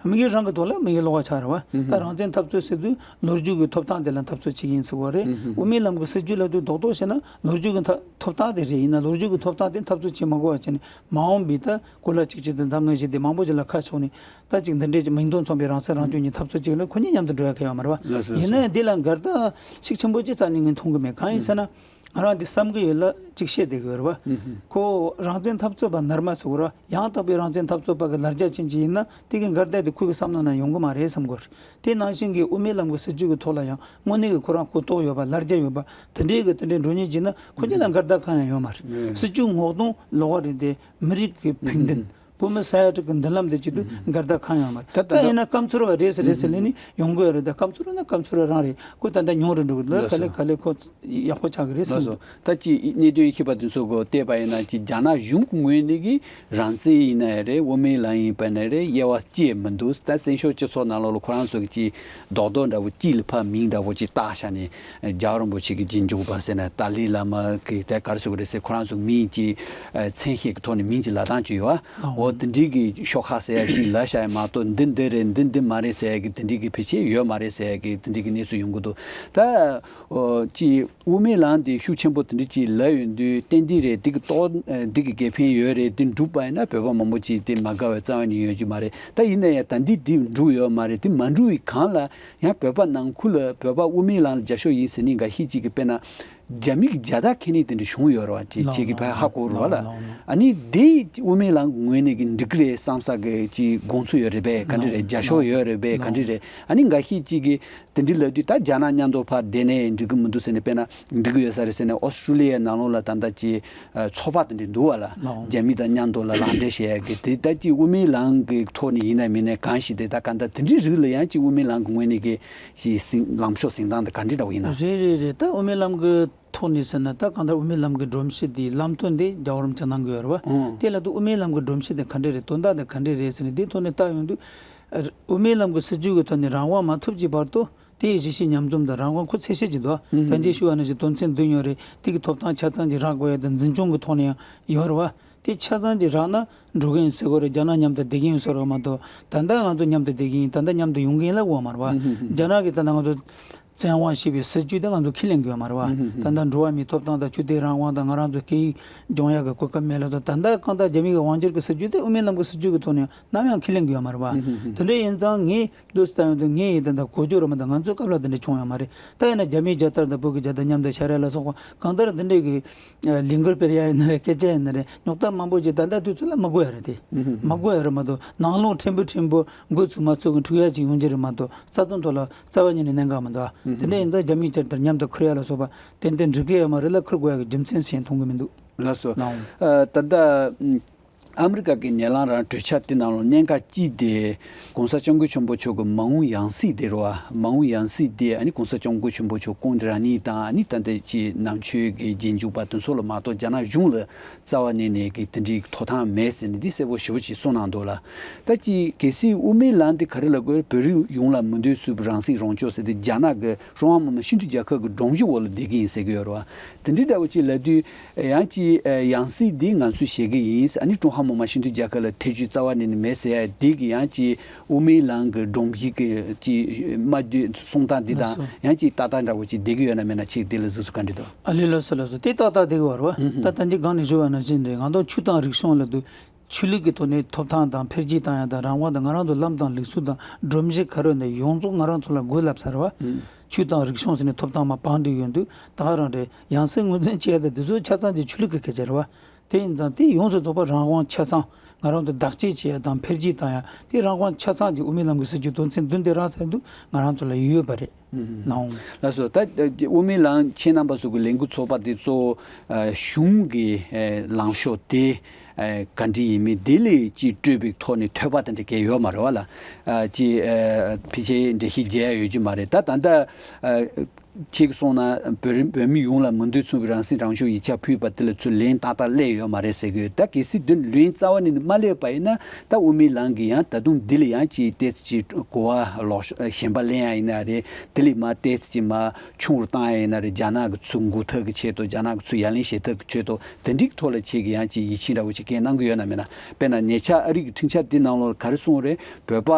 དམིགས་ཡུལ་རང་གི་ཐོག་ལ་དམིགས་ཡུལ་ལོགས་ཀ་ཆགས་རེད་བ། ད་རང་བཙན་འཐབ་རྩོད་ཟེར་དུས་ལོ་རྒྱུས་ཀྱི་ཐོབ་ཐང་དེ་ལ་འཐབ་རྩོད་བྱེད་ཀྱི་ཡིན་ཟེར་བ་རེད། དབུ་མའི་ལམ་གྱི་སྲིད་བྱུས་ལབ་དུས་རྡོག་རྡོག་བྱས་ན་ལོ་རྒྱུས་ཀྱི་ཐ་ཐོབ་ཐང་དེ་རེད། ཡིན་ན་ལོ་རྒྱུས་ཀྱི་ཐོབ་ཐང་དེ་འཐབ་རྩོད་བྱེད་མ་དགོས་པ་བྱས་ནས་མ་འོངས་པའི་ད་གོ་ལ་གཅིག་གཅིག་ཏུ་འཛམ་གླིང་ཞི་བདེ་མང་པོ་ཞིག་ལ་ཁ་ཕྱོགས་ནས་ད་ཅིག་འདི་འདྲའི་མིང་དོན་མཚུངས་པའི་རང་སྲིད་རང་སྐྱོང་གི་འཐབ་རྩོད་ཅིག་ལ་ཁོ་གཉིས་མཉམ་དུ་འགྲོ་ཡ་གལ་ཡོད་མ་རེད་བ། ལགས་སོ། ཡིན་ན་ཡང་འདི་ལ་འགལ་ཟླ་ཤུགས་ཆེན་པོ་ཅིག་རྩ་ནས་ངས་མཐོང་གི་མེད། གང་ཡིན་ཟེར་ན། ང་རང་འདི་བསམ་གྱི་ཡོད་ལ་གཅིག་བཤད་བསྡད་ཀྱི་ཡོད་རེད་བ། ཁོ་རང་བཙན་འཐབ་རྩོད་པ་རྣལ་མ་ཟེར་བ་ར་ཡང་དག་པའི་རང་བཙན་འཐབ་རྩོད་པ་གི་ལར་རྒྱ་ཅན་ཅིག་ཡིན་ན་དེ་གི་འགལ་ཟླ་དེ་ཁོ་གི་བསམ་བློ་ནང་ཡོང་གི་མ་རེད་བསམ་གི་ཡོད་རེད། དེ་ནང་བཞིན་གྱི་དབུ་མའི་ལམ་གྱི་སྲིད་བྱུས་ཀྱི་ཐོག་ལ་ཡང་དངོས་གནས་ཀྱི་ཁོ་རང་གོ་རྟོགས་ཡོད་པ་ལར་རྒྱ་ཡོད་པ་དེ་འདྲའི་གི་དེ་འདྲའི་འགྲོ་ཉེན་ཅིག་ན་ཁོ་གཉིས་ལ་འགལ་ཟླ་གང་ཡང་ཡོད་མ་རེད། སྲིད་བྱུས་ངོ་གདོང་ལོགས་ཀ་རེད་དེ་མི་རིགས་ཀྱི་ཕུགས་འདུན། བོད་མི་ས་ཡ་དྲུག་གི་མདུན་ལམ་དེ་བྱེད་དུས་འགལ་ཟླ་གང་ཡང་མ་རེད། ད་ད་ད་ཡིན་ན་སྐམ་ཚོར་བ་རེད་ཟེར་རེད་ཟེར་ལས་ནི་ཡོང་གི་ཡོད་རེད། ད་སྐམ་ཚོར་ན་སྐམ་ཚོར་རང་རེད། ཁོ་ད་ལྟ་ཉུང་རུ་འགྲོ་གི་འདུག་ལགས་ལ་ག་ལེ་ག་ལེ་ཁོ་ཡག་པོ་ཆགས་ཀྱི་རེད་བསམ་ལགས་སོ། གི། ད་ཅི་གནད་དོན་ཤེས་པ་དེ་ཚོ་གོ་བལྟས་པ་ཡིན་ན་ཅི་རྒྱ་ནག་གཞུང་གི་ངོས་ནས་གི་རང་བཙན་ཡིན་ན་ཡང་རེད། དབུ་མའི་ལམ་ཡིན་པ་ན་རེད། དབྱེ་བ་བཅད་མི་འདུག་ད་བཙན་བྱོལ་སྤྱི་ཚོགས་ནང་ལོགས་ལ་ཁོ་རང་ཚོ་གི་ཅི་རྡོག་རྡོག་འདྲ་བོ་གཅིག་ལ་ཕར་མིང་འདྲ་བོ་གཅིག་བཏགས་བཞག་ནས་རྒྱལ་བ་རིན་པོ་ཆེ་གི་རྗེས་འཇུག་པ་ཟེར་ན་ཏཱ་ལའི་བླ་མ་གི་ད་ག་རེ་ཟེར་དགོས་རེད་ཟེར། ཁོ་རང་ཚོ་མིང་ཅིག་མཚན་ཤས་ཀྱི་ཐོག་ནས་མིང་ཅིག་ལབ་སྟངས་ཅིག་ཡོད་ཨ། འོ་དེ་འདྲའི་གི་ཤོག་ཁག་ཟེར་ཡ་ཅིག་ལབ་བཞག་ཡ་མ་གཏོགས་འདི་འདི་རེད་འདི་འདི་མ་རེད་ཟེར་ཡ་གི་དེ་འདྲའི་གི་ཕལ་ཆེར་ཡོད་མ་རེད་ཟེར་ཡ་གི་དེ་འདྲའི་གི་གནས་ཚུལ་ཡོང་གི་འདུག་ད་འོ་ཅི་དབུ་མའི་ལམ་དེ་ཤུགས་ཆེན་པོ་དེ་འདྲ་ཅིག་ལབ་ཡོང་དུས་ཏན་ཏན་རེད། འདི་གི་ཏོག་འདི་གི་དགེ་ཕན་ཡོད་རེད། འདི་འགྲུབ་པ་ཡིན་ན་བོད་པ་མང་པོ་ཅིག་དེ་མ་དགའ་བའི་རྩ་བ་ནས་ཡོད་ཀྱི་མ་རེད། ད་ཡིན་ན་ཡང་ད་འདི་འདི་འགྲུབ་ཡོད་མ་རེད། དེ་མ་འགྲུབ་པའི་སྒང་ལ་ཡང་བོད་པ་ནང་ཁུལ་ལ་བོད་པ་དབུ་མའི་ལམ་ལ་རྒྱབ་སྐྱོར་ཡིན་ཟེར་ནི་འགའ་ཤས་ཅིག་གིས་དཔེར་ན་རྒྱ་མི་གི་རྒྱལ་དར་འཁྱེར་ནི་དེ་འདྲ་བྱུང་ཡོད་རེད་བ། ཅིག་ལགས་ཅིག་གིས་ཕར་ཧ་གོ་རེད་བ་ལ། ལགས་ལགས། ཨ་ནི་དེ་དབུ་མའི་ལམ་གི་ངོས་ནས་གི་འགྲིག་གི་རེད་བསམ་ས་གི་ཅིག་དགོངས་ཚུལ་ཡོད་རེད་པས་ག་འདྲ་རེད། ལགས་རྒྱབ་སྐྱོར་ཡོད་རེད་པས་ག་འདྲ་རེད། ཨ་ནི་འགའ་ཤས་ཅིག་གིས་དེ་འདྲ་ལབ་དུས་ད་རྒྱ་ནག་མཉམ་དུ་ཕར་བསྡད་ནས་འགྲིག་གི་མི་འདུག་ཟེར་ནས། དཔེར་ན་འགྲིག་གི་ཡོད་ས་རེད་ཟེར་ནས་ཨོ་སི་ཀྲུ་ལི་ཡའི་ནང་ལོགས་ལ་ད་ལྟ་ཅིག་ཚོགས་པ་དེ་འདྲ་འདུག་བ་ལ། ལགས། རྒྱ་མི་དང་མཉམ་དུ་ལ་ལག་འབྲེལ་བྱེད་ཡ་གི་དེ་ད་ཅིག་དབུ་མའི་ལམ་གི་ཐོག་ནས་ཡིན་ན་མིན་ན་གང་ཞིག་དེ་ད་ག་འདྲ་དེ་འདྲའི་རིགས་ལ་ཡང་ཅིག་དབུ་མའི་ལམ་གི་ངོས་ནས་གི་ཞིག་ཟིན་ལངས་ཕྱོགས་ཟིན་སྟངས་དེ་ག་འདྲ་འདྲ་བོ་ཡིན་ན། རེད་རེད་རེད། ད་དབུ་མའི་ལམ་གི་ཐོག་ནས་ཟེར་ན་ད་གང་ལྟར་དབུ་མའི་ལམ་གི་སྒྲོམ་གཞི་དེའི་ལམ་སྟོན་དེ་རྒྱལ་བ་རིན་པོ་ཆེ་གནང་གི་ཡོད་རེད་བ། ཨང་། དེ་ལ་དུ་དབུ་མའི་ལམ་གི་སྒྲོམ་གཞི་དེ་ག་འདྲ་རེད། དོན་དག་དེ་ག་འདྲ་རེད་ཟེར་ནས་དེའི་ཐོག་ནས་བལྟ་ཡོང་དུས། དབུ་མའི་ལམ་གི་སྲིད་བྱུས་ཀྱི་ཐོག་ནས་རང་དབང་མ་ཐོབ་ཀྱི་བར་དུ་དེའི་གཞི་བྱེས་མཉམ་འཛོམས་དང་རང་དབང་ཁོ་ཚད་བཤད་ཀྱི་འདུག་བ། ཨང་། ད་གིན་ཞུས་པ་ནང་བཞིན་དོན་ཚན་བདུན་ཡོད་རེད། དེ་གི་ཐོབ་ཐང་ཆ་ཚང་གཅིག་རག་དགོས་ཡ་དང་འཛིན་སྐྱོང་གི་ཐོག་ནས་ཡང་ཡོད་རེད་བ། དེ་ཆ་ཚང་གཅིག་རག་ན་འགྲོ་གི་ཡིན་ཟེར་གོ་རེད། རྒྱ་ནག་མཉམ་དུ་བསྡད་ཀྱི་ཡིན་ཟེར་བ་མ་གཏོགས་ད་ལྟ་ང་ཚོ་མཉམ་དུ་བསྡད་ཀྱི་ཡིན། ད་ལྟ་མཉམ་དུ་ཡོང་གི་ཡིན་ལབ་ཡོད་མ་རེད་བ། ཨང་། རྒྱ་ནག་གིས་ད་ལྟ་ང་ཚོ་བཙན་དབང་བྱས་པའི་སྲིད་བྱུས་དེ་ང་ཚོ་ཁས་ལེན་གྱི་ཡོད་མ་རེད་བ། ཨང་། ད་ལྟ་འགྲོ་བ་མིའི་ཐོབ་ཐང་དང་ཆོས་དད་རང་དབང་དང་ང་རང་ཚོ་སྐད་ཡིག་སྦྱོང་ཡག་གི་གོ་སྐབས་མེད་ལ་སོགས། ད་ལྟ་གང་ལྟར་རྒྱ་མི་གི་དབང་སྒྱུར་གྱི་སྲིད་བྱུས་དེ་དབུ་མའི་ལམ་གྱི་སྲིད་བྱུས་ཀྱི་ཐོག་ནས་ནམ་ཡང་ཁས་ལེན་གྱི་ཡོད་མ་རེད་བ། ཨང་། དེ་འདྲ་ཡིན་ཙང་ངས་འདུག་སེ་ལྟ་ཡོང་དུས་ངས་ཡིན་ད་ལྟ་གོ་རྒྱུ་རེད་མ་གཏོགས་ང་ཚོའི་སྐབས་ལ་དེ་འདྲ་བྱུང་ཡོད་མ་རེད། ད་ཡིན་ན་རྒྱ་མིའི་རྒྱལ་དར་དང་བོད་ཀྱི་རྒྱལ་དར་མཉམ་དུ་ཤར་ཡ་ལ་སོགས་པ་གང་ལྟར་འདི་འདྲའི་གི་ལས་འགུལ་སྤེལ་ཡ་ཡིན་ན་རེད། སྐད་ཆ་ཡིན་ན་རེད། རྙོག་དྲ་མང་པོ་ཅིག་ད་ལྟ་དུས་ཚོད་ལ་མ་དགོས་ཡ་རེད་དེ། ཨང་། མ་དགོས་ཡ་རེད་མ་གཏོགས་ནང་ལོགས་ཕྲན་བུ་ཕྲན་བུ་འགོ་ཚུགས་མ་ཚུགས་གི་འཁྲུག་ཡ་ཅིག་ཡོང་གི་རེད་མ་གཏོགས་རྩ་དོན་ཐོག་ལ་རྩ་བ་ཉིད་ནས་གནད་འགག་མི་འདུག་ཨ། དེ་འདྲ་ཡིན་ཙང་རྒྱ་མིའི་རྒྱལ་དར་མཉམ་དུ་འཁུར་ཡ་ལ་སོགས་པ་ཏན་ཏན་འགྲིག་གི་ཡོད་མ་རེད་ལ་འཁུར་དགོས་ཡ་གི་རྒྱུ་མཚན་ཞིག་མཐོང་གི་མི་འདུག་ལགས་སོ། ལགས་འོང་། ཨ། ད་ལྟ་ཨམ་རི་ཀ་གི་ཉེ་ལམ་རང་གྲོས་འཆར་དེ་ནང་ལ་གནད་འགག་གཅིག་དེ་༸གོང་ས་༸སྐྱབས་མགོན་ཆེན་པོ་མཆོག་གི་མ་འོངས་ཡང་སྲིད་དེ་རེད་བ། མ་འོངས་ཡང་སྲིད་དེ་ཨ་ནི་༸གོང་ས་༸སྐྱབས་མགོན་ཆེན་པོ་མཆོག་སྐུ་ངོ་རང་ཉིད་དང་ཨ་ནི་ད་ལྟ་ཅིག་ནང་ཆོས་ཀྱི་རྗེས་འཇུག་པ་དེ་ཚོ་ལ་མ་གཏོགས་རྒྱ་ནག་གཞུང་ལ་རྩ་བ་ནས་ནས་ཀྱི་དེ་འདྲའི་ཐོབ་ཐང་མེད་ཟེར་ནས་འདི་གསལ་པོ་ཞེ་པོ་ཅིག་གསུངས་གནང་འདུག་ལ། ད་ཅི་གལ་སྲིད་དབུ་མའི་ལམ་འདི་ག་རེ་ལབ་དགོས། བོད་རིགས་ཡོངས་ལ་མི་འདོད་སུ་རང་སྲིད་རང་སྐྱོང་ཟེར་ཏེ་རྒྱ་ནག་གི་ཀྲུང་ཧྭ་མི་དམངས་སྤྱི་མཐུན་རྒྱལ་ཁབ་ཀྱི་སྒྲོམ་གཞི་འོག་ལ་བསྡད་ཀྱི་ཡིན་ཟེར་གྱི་ཡོད་རེད་བ། དེ་འདྲའི་འདྲ་བོ་ཅིག་ལབ་དུས་ཡང་ཅིག་ཡང་སྲིད་འདི་ང་ཚོས་བཞེས་ཀྱི་ཡིན། ཨ་ནི་ཀྲུང་ཧྭ་མི་དམངས་སྤྱི་མཐུན་རྒྱལ་ཁབ་ལ་ཐེ་བྱུས་རྩ་བ་ནས་ནི་མེད་ཟེར་ཡ་འདི་གི་ཡང་ཅིག་དབུ་མའི་ལམ་གྱི་སྒྲོམ་གཞི་གི་ཅིག་སྨྲ་བརྗོད་གསུང་སྟངས་འདི་དང་ཡང་ཅིག་ཏག་ཏག་འདྲ་བོ་ཅིག་བསྡད་ཀྱི་ཡོད་ན་མེད་ན་ཅིག་དེ་ལ་གཟིགས་ཚུལ་ག་འདྲ་འདུག་ཨ་ལས། ལགས་སོ་ལགས་སོ། དེ་ཏག་ཏག་བསྡད་ཀྱི་ཡོད་རེད་བ། ད་ད་གིན་སྒང་ནས་ཞུས་པ་ནང་བཞིན་རེད། ང་ཚོ་ཆོས་དང་རིག་གཞུང་ལབ་དུས་ཆོས་ལུགས་ཀྱི་ཐོག་ནས་ཐོབ་ཐང་དང་འཕེལ་རྒྱས་བཏང་ཡ་དང་རང་དབང་དང་ང་རང་ཚོ་ལམ་དང་ལུགས་སྲོལ་དང་སྒྲོམ་གཞི་ག་རེ་ནས་ཡོངས་རྫོགས་ང་རང་ཚོ་ལ་དགོས་ལབ་ཚར་བ། ཆོས་དང་རིག་གཞུང་ཟེར་ནས་ཐོབ་ཐང་མར་སྤངས་བསྡད་ཡོད་དུས་ད་ག་རང་རེད། ཡང་སྲིད་ངོས་འཛིན་བྱེད་ཡ་དང་དེ་ཚོ་ཆ་ཚང་གི་ཆོས་ལུགས་ཀྱི་སྐད་ཆ་རེད་བ། དེ་ཡིན་ཙང་དེ་ཡོངས་སུ་རྫོགས་པ་རང་དབང་ཆ་ཚང་ང་རང་ཚོ་བདག་གཅེས་བྱེད་ཡ་དང་འཕེལ་རྒྱས་བཏང་ཡ་དེ་རང་དབང་ཆ་ཚང་གི་དབུ་མའི་ལམ་གྱི་སྲིད་བྱུས་དོན་ཚན་བདུན་དེ་རག་ཚར་དུས་ང་རང་ཚོ་ལ་ཡོད་པ་རེད། ལགས་འོང་། ལགས་སོ། ད་དབུ་མའི་ལམ་ཁྱེད་རྣམ་པ་ཚོ་གི་ལས་འགུལ་ཚོགས་པ་དེ་གཙོ་བོ་གཞུང་གི་ལངས་ཕྱོགས་དེ་ག་འདྲ་ཡིན་མིན་དེ་ལས་ཅིག་སྤྲོས་པའི་ཐོག་ནས་ཐོས་པ་དེ་འདྲ་གས་ཡོད་མ་རེད་བ་ལ། ཅིག་ཕལ་ཆེར་འགྲེལ་བཤད་རྒྱག་ཡ་ཡོད་ཀྱི་མ་རེད། ད་ད་ལྟ་ ཁྱེད་ཀྱིས་གསུངས་ན་བོད་རིགས་བོད་མི་ཡོངས་ལ་མི་འདོད་མཚུངས་པའི་རང་སེམས་རང་སྐྱོང་ཡིག་ཆ་ཕུལ་བ་དེ་ལ་ཚུར་ལན་ཏག་ཏག་སླེབས་ཡོད་མ་རེད་ཟེར་གི་ཡོད། ད་གལ་སྲིད་དེ་ལན་རྩ་བ་ནས་མ་སླེབས་པ་ཡིན་ན། ད་དབུ་མའི་ལམ་གྱི་ཡང་ད་དུང་འདི་ལ་ཡང་ཅིག་ཏོག་ཙམ་ཅིག་གོ་བ་ལོག་གཞན་པ་ལེན་ཡ་ཡིན་ན་རེད། དེ་ལས་མར་ཏོག་ཙམ་ཅིག་མར་ཆུང་རུ་བཏང་ཡ་ཡིན་ན་རེད། རྒྱ་ནག་གི་ཚུར་འགུག་ཐབས་ཀྱི་ཆེད་དུ། རྒྱ་ནག་གི་ཚུར་ཡ་ལན་བྱེད་ཐབས་ཀྱི་ཆེད་དུ། དེ་འདྲའི་གི་ཐོག་ལ་ཁྱེད་ཀྱིས་ཡང་ཅིག་ཡིད་ཆེས་འདྲ་བོ་ཅིག་སྐྱེས་གནང་གི་ཡོད་ན་མེད་ན། དཔེར་ན་ཉེ་ཆར་ཨ་རི་གི་ཁྲིམས་འཆར་འདི་ནང་ལོགས་ལ་ག་རེ་གསུངས་རེད། བོད་པ་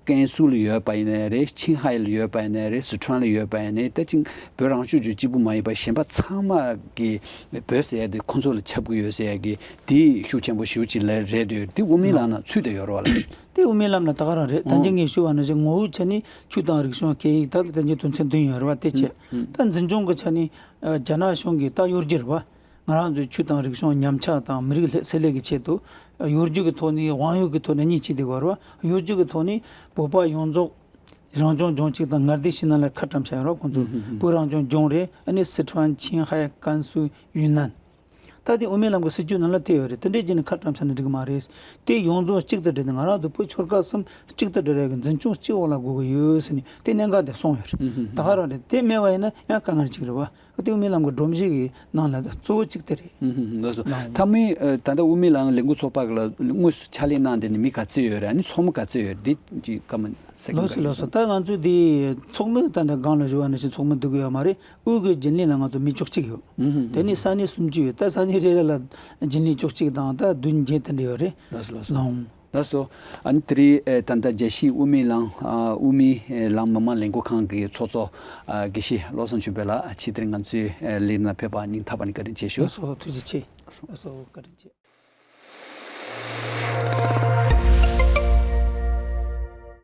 ཀན་སུའུ་ལ་ཡོད་པ་ཡིན་ནའི་རེད། ཆིང་ཧའེ་ལ་ཡོད་པ་ཡིན་ནའི་རེད། སི་ཁྲོན་ལ་ཡོད་པ་ཡིན་ནའི། ད་ཅིག་བོད་རང་སྐྱོང་ལྗོངས་གཅིག་པུ་མ་ཡིན་པར་གཞན་པ་ཚང་མ་གི་བོད་ཟེར་ཡ་དེ་ཁོ་ཚོ་ལ་ཁྱབ་ཀྱི་ཡོད་ཟེར་ཡ་གི་དེ་ཤུགས་ཆེན་པོ་ཞེ་པོ་ཅིག་ལ་རེད་འདུག་དེ་དབུ་མའི་ལམ་ནང་ཚུད་བསྡད་ཡོད་རེད་བ་ལ། དེ་དབུ་མའི་ལམ་ལ་ད་ག་རང་རེད། ད་ཨང་། གིན་ངས་ཞུ་བ་ནང་བཞིན་ངོ་བོའི་ཆ་ནས་ཆོས་དང་རིག་གཞུང་སྐད་ཡིག་ད་གི་ད་གིན་དོན་ཚན་བདུན་ཡོད་རེད་བ། དེ་བྱས། ཨང་། ད་འཛིན་སྐྱོང་གི་ཆ་ནས་ཨ་རྒྱ་ནག་གཞུང་གིས་ད་གཡོ་སྒྱུ་རེད་བ། ང་རང་ཚོའི་ཆོས་དང་རིག་གཞུང་ཉམས་ཆག་དང་མི་རིགས་ལྷད་སེལ་ལས་ཀྱི་ཆེད་དུ། གཡོ་སྒྱུ་གི་ཐོག་ནས། དབང་ཡོད་ཀྱི་ཐོག་ནས་གཉིས་ཕྱེ་བསྡད་ཡོད་རེད་བ། གཡོ་སྒྱུ་གི་ཐོག་ནས་བོད་པ་ཡོངས་རྫོགས་རང་སྐྱོང་ལྗོངས་གཅིག་དང་ངར་ལྡན་ཕྱི་ནང་ལ་ཁ་བཀྲམ་བཞག་ཡོད་རེད་བ། ཁོང་ཚོ་ཧུམ་ཧུམ་ཧུམ། བོད་རང་སྐྱོང་ལྗོངས་རེད། ཨ་ནི་སི་ཁྲོན། ཆིང་ཧའེ། ཀན་སུའུ། ཡུན་ནན། ད་དེ་དབུ་མའི་ལམ་གྱི་སྲིད་བྱུས་ནང་ལ་དེ་ཡོད་རེད། དེ་འདྲས་བྱས་ནས་ཁ་བཀྲམ་བཞག་ན་འགྲིག་གི་མ་རེད། དེ་ཡོངས་རྫོགས་གཅིག་ཏུ་སྒྲིལ་ནས། ང་རང་ཚོ་བོད་ཆོལ་ཁ་གསུམ་གཅིག་ཏུ་སྒྲིལ་ཡག་གི་འཛིན་སྐྱོང་གཅིག་འོག་ལ་དགོས་ཀྱི་ཡོད་ཟེར་ནས་དེ་གནད་འགག་དེ་གསུངས་ཡོད་རེད། ཧུམ་ཧུམ་ཧུམ། ད་ག་རང་རེད། དེ་མེད་པ་ཡིན་ན་ཡང་དཀའ་ངལ་ཅིག་རེད་བ། དེ་དབུ་མའི་ལམ་གྱི་སྒྲོམ་གཞི་གི་ནང་ལ་གཙོ་བོ་གཅིག་དེ་རེད། ཧུམ་ཧུམ་ཧུམ། ལགས་སོ། ལགས། མཐའ་མའི་ཨ་ད་ལྟ་དབུ་མའི་ལམ་ལས་འགུལ་ཚོགས་པ་ལ་དངོས་སུ་ཕྱག་ལས་གནང་བསྡད་ནས་མི་ག་ཚོད་ཡོད་རེད། ཨ་ནི་ཚོགས་མི་ག་ཚོད་ཡོད་རེད། འདི་ཅིག་བཀའ་མོལ་ཟེར་གི། ལགས་སོ། ལགས་སོ། ད་ང་ཚོ་འདི་ཚོགས་མི་ད་ལྟ་སྒང་ལ་ཞུ་བ་ནང་བཞིན་ཚོགས་མི་བསྡུ་གི་ཡོད་མ་རེད། དབུས་ཀྱི་རྒྱུན་ལས་ལ་ང་ཚོ་མི་བཅུ་གཅིག་ཡོད། ཧུམ་ཧུམ་ཧུམ། དེ་ནས་ས་གནས་སུམ་ཅུ་ཡོད། ད་ས་གནས་རེ་རེ་ལ་རྒྱུན་ལས་བཅུ་གཅིག་དང་ད་བདུན་བརྒྱད་དེ་འདྲ་ཡོད་རེད། ལགས་སོ། ལགས་སོ། ལགས། ལགས་སོ། ཨ་ནི་དེ་རིང་ཨེ་ད་ལྟ་རྒྱལ་སྤྱིའི་དབུ་མའི་ལམ་ཨ་དབུ་མའི་ཨེ་ལམ་མི་མང་ལས་འགུལ་ཁང་གི་ཚོགས་གཙོ་ཨ་དགེ་བཤེས་བློ་བཟང་ཆོས་འཕེལ་ལགས། ཨ་ཕྱི་དེ་རིང་ང་ཚོའི་ཨེ་ལས་ནང་ཕེབས་པ་སྙིང་ཐག་པ་ནས་བཀའ་དྲིན་ཆེ་ཞུ། ལགས་སོ། ཐུགས་རྗེ་ཆེ། ལགས་སོ། བཀའ་དྲིན་ཆེ།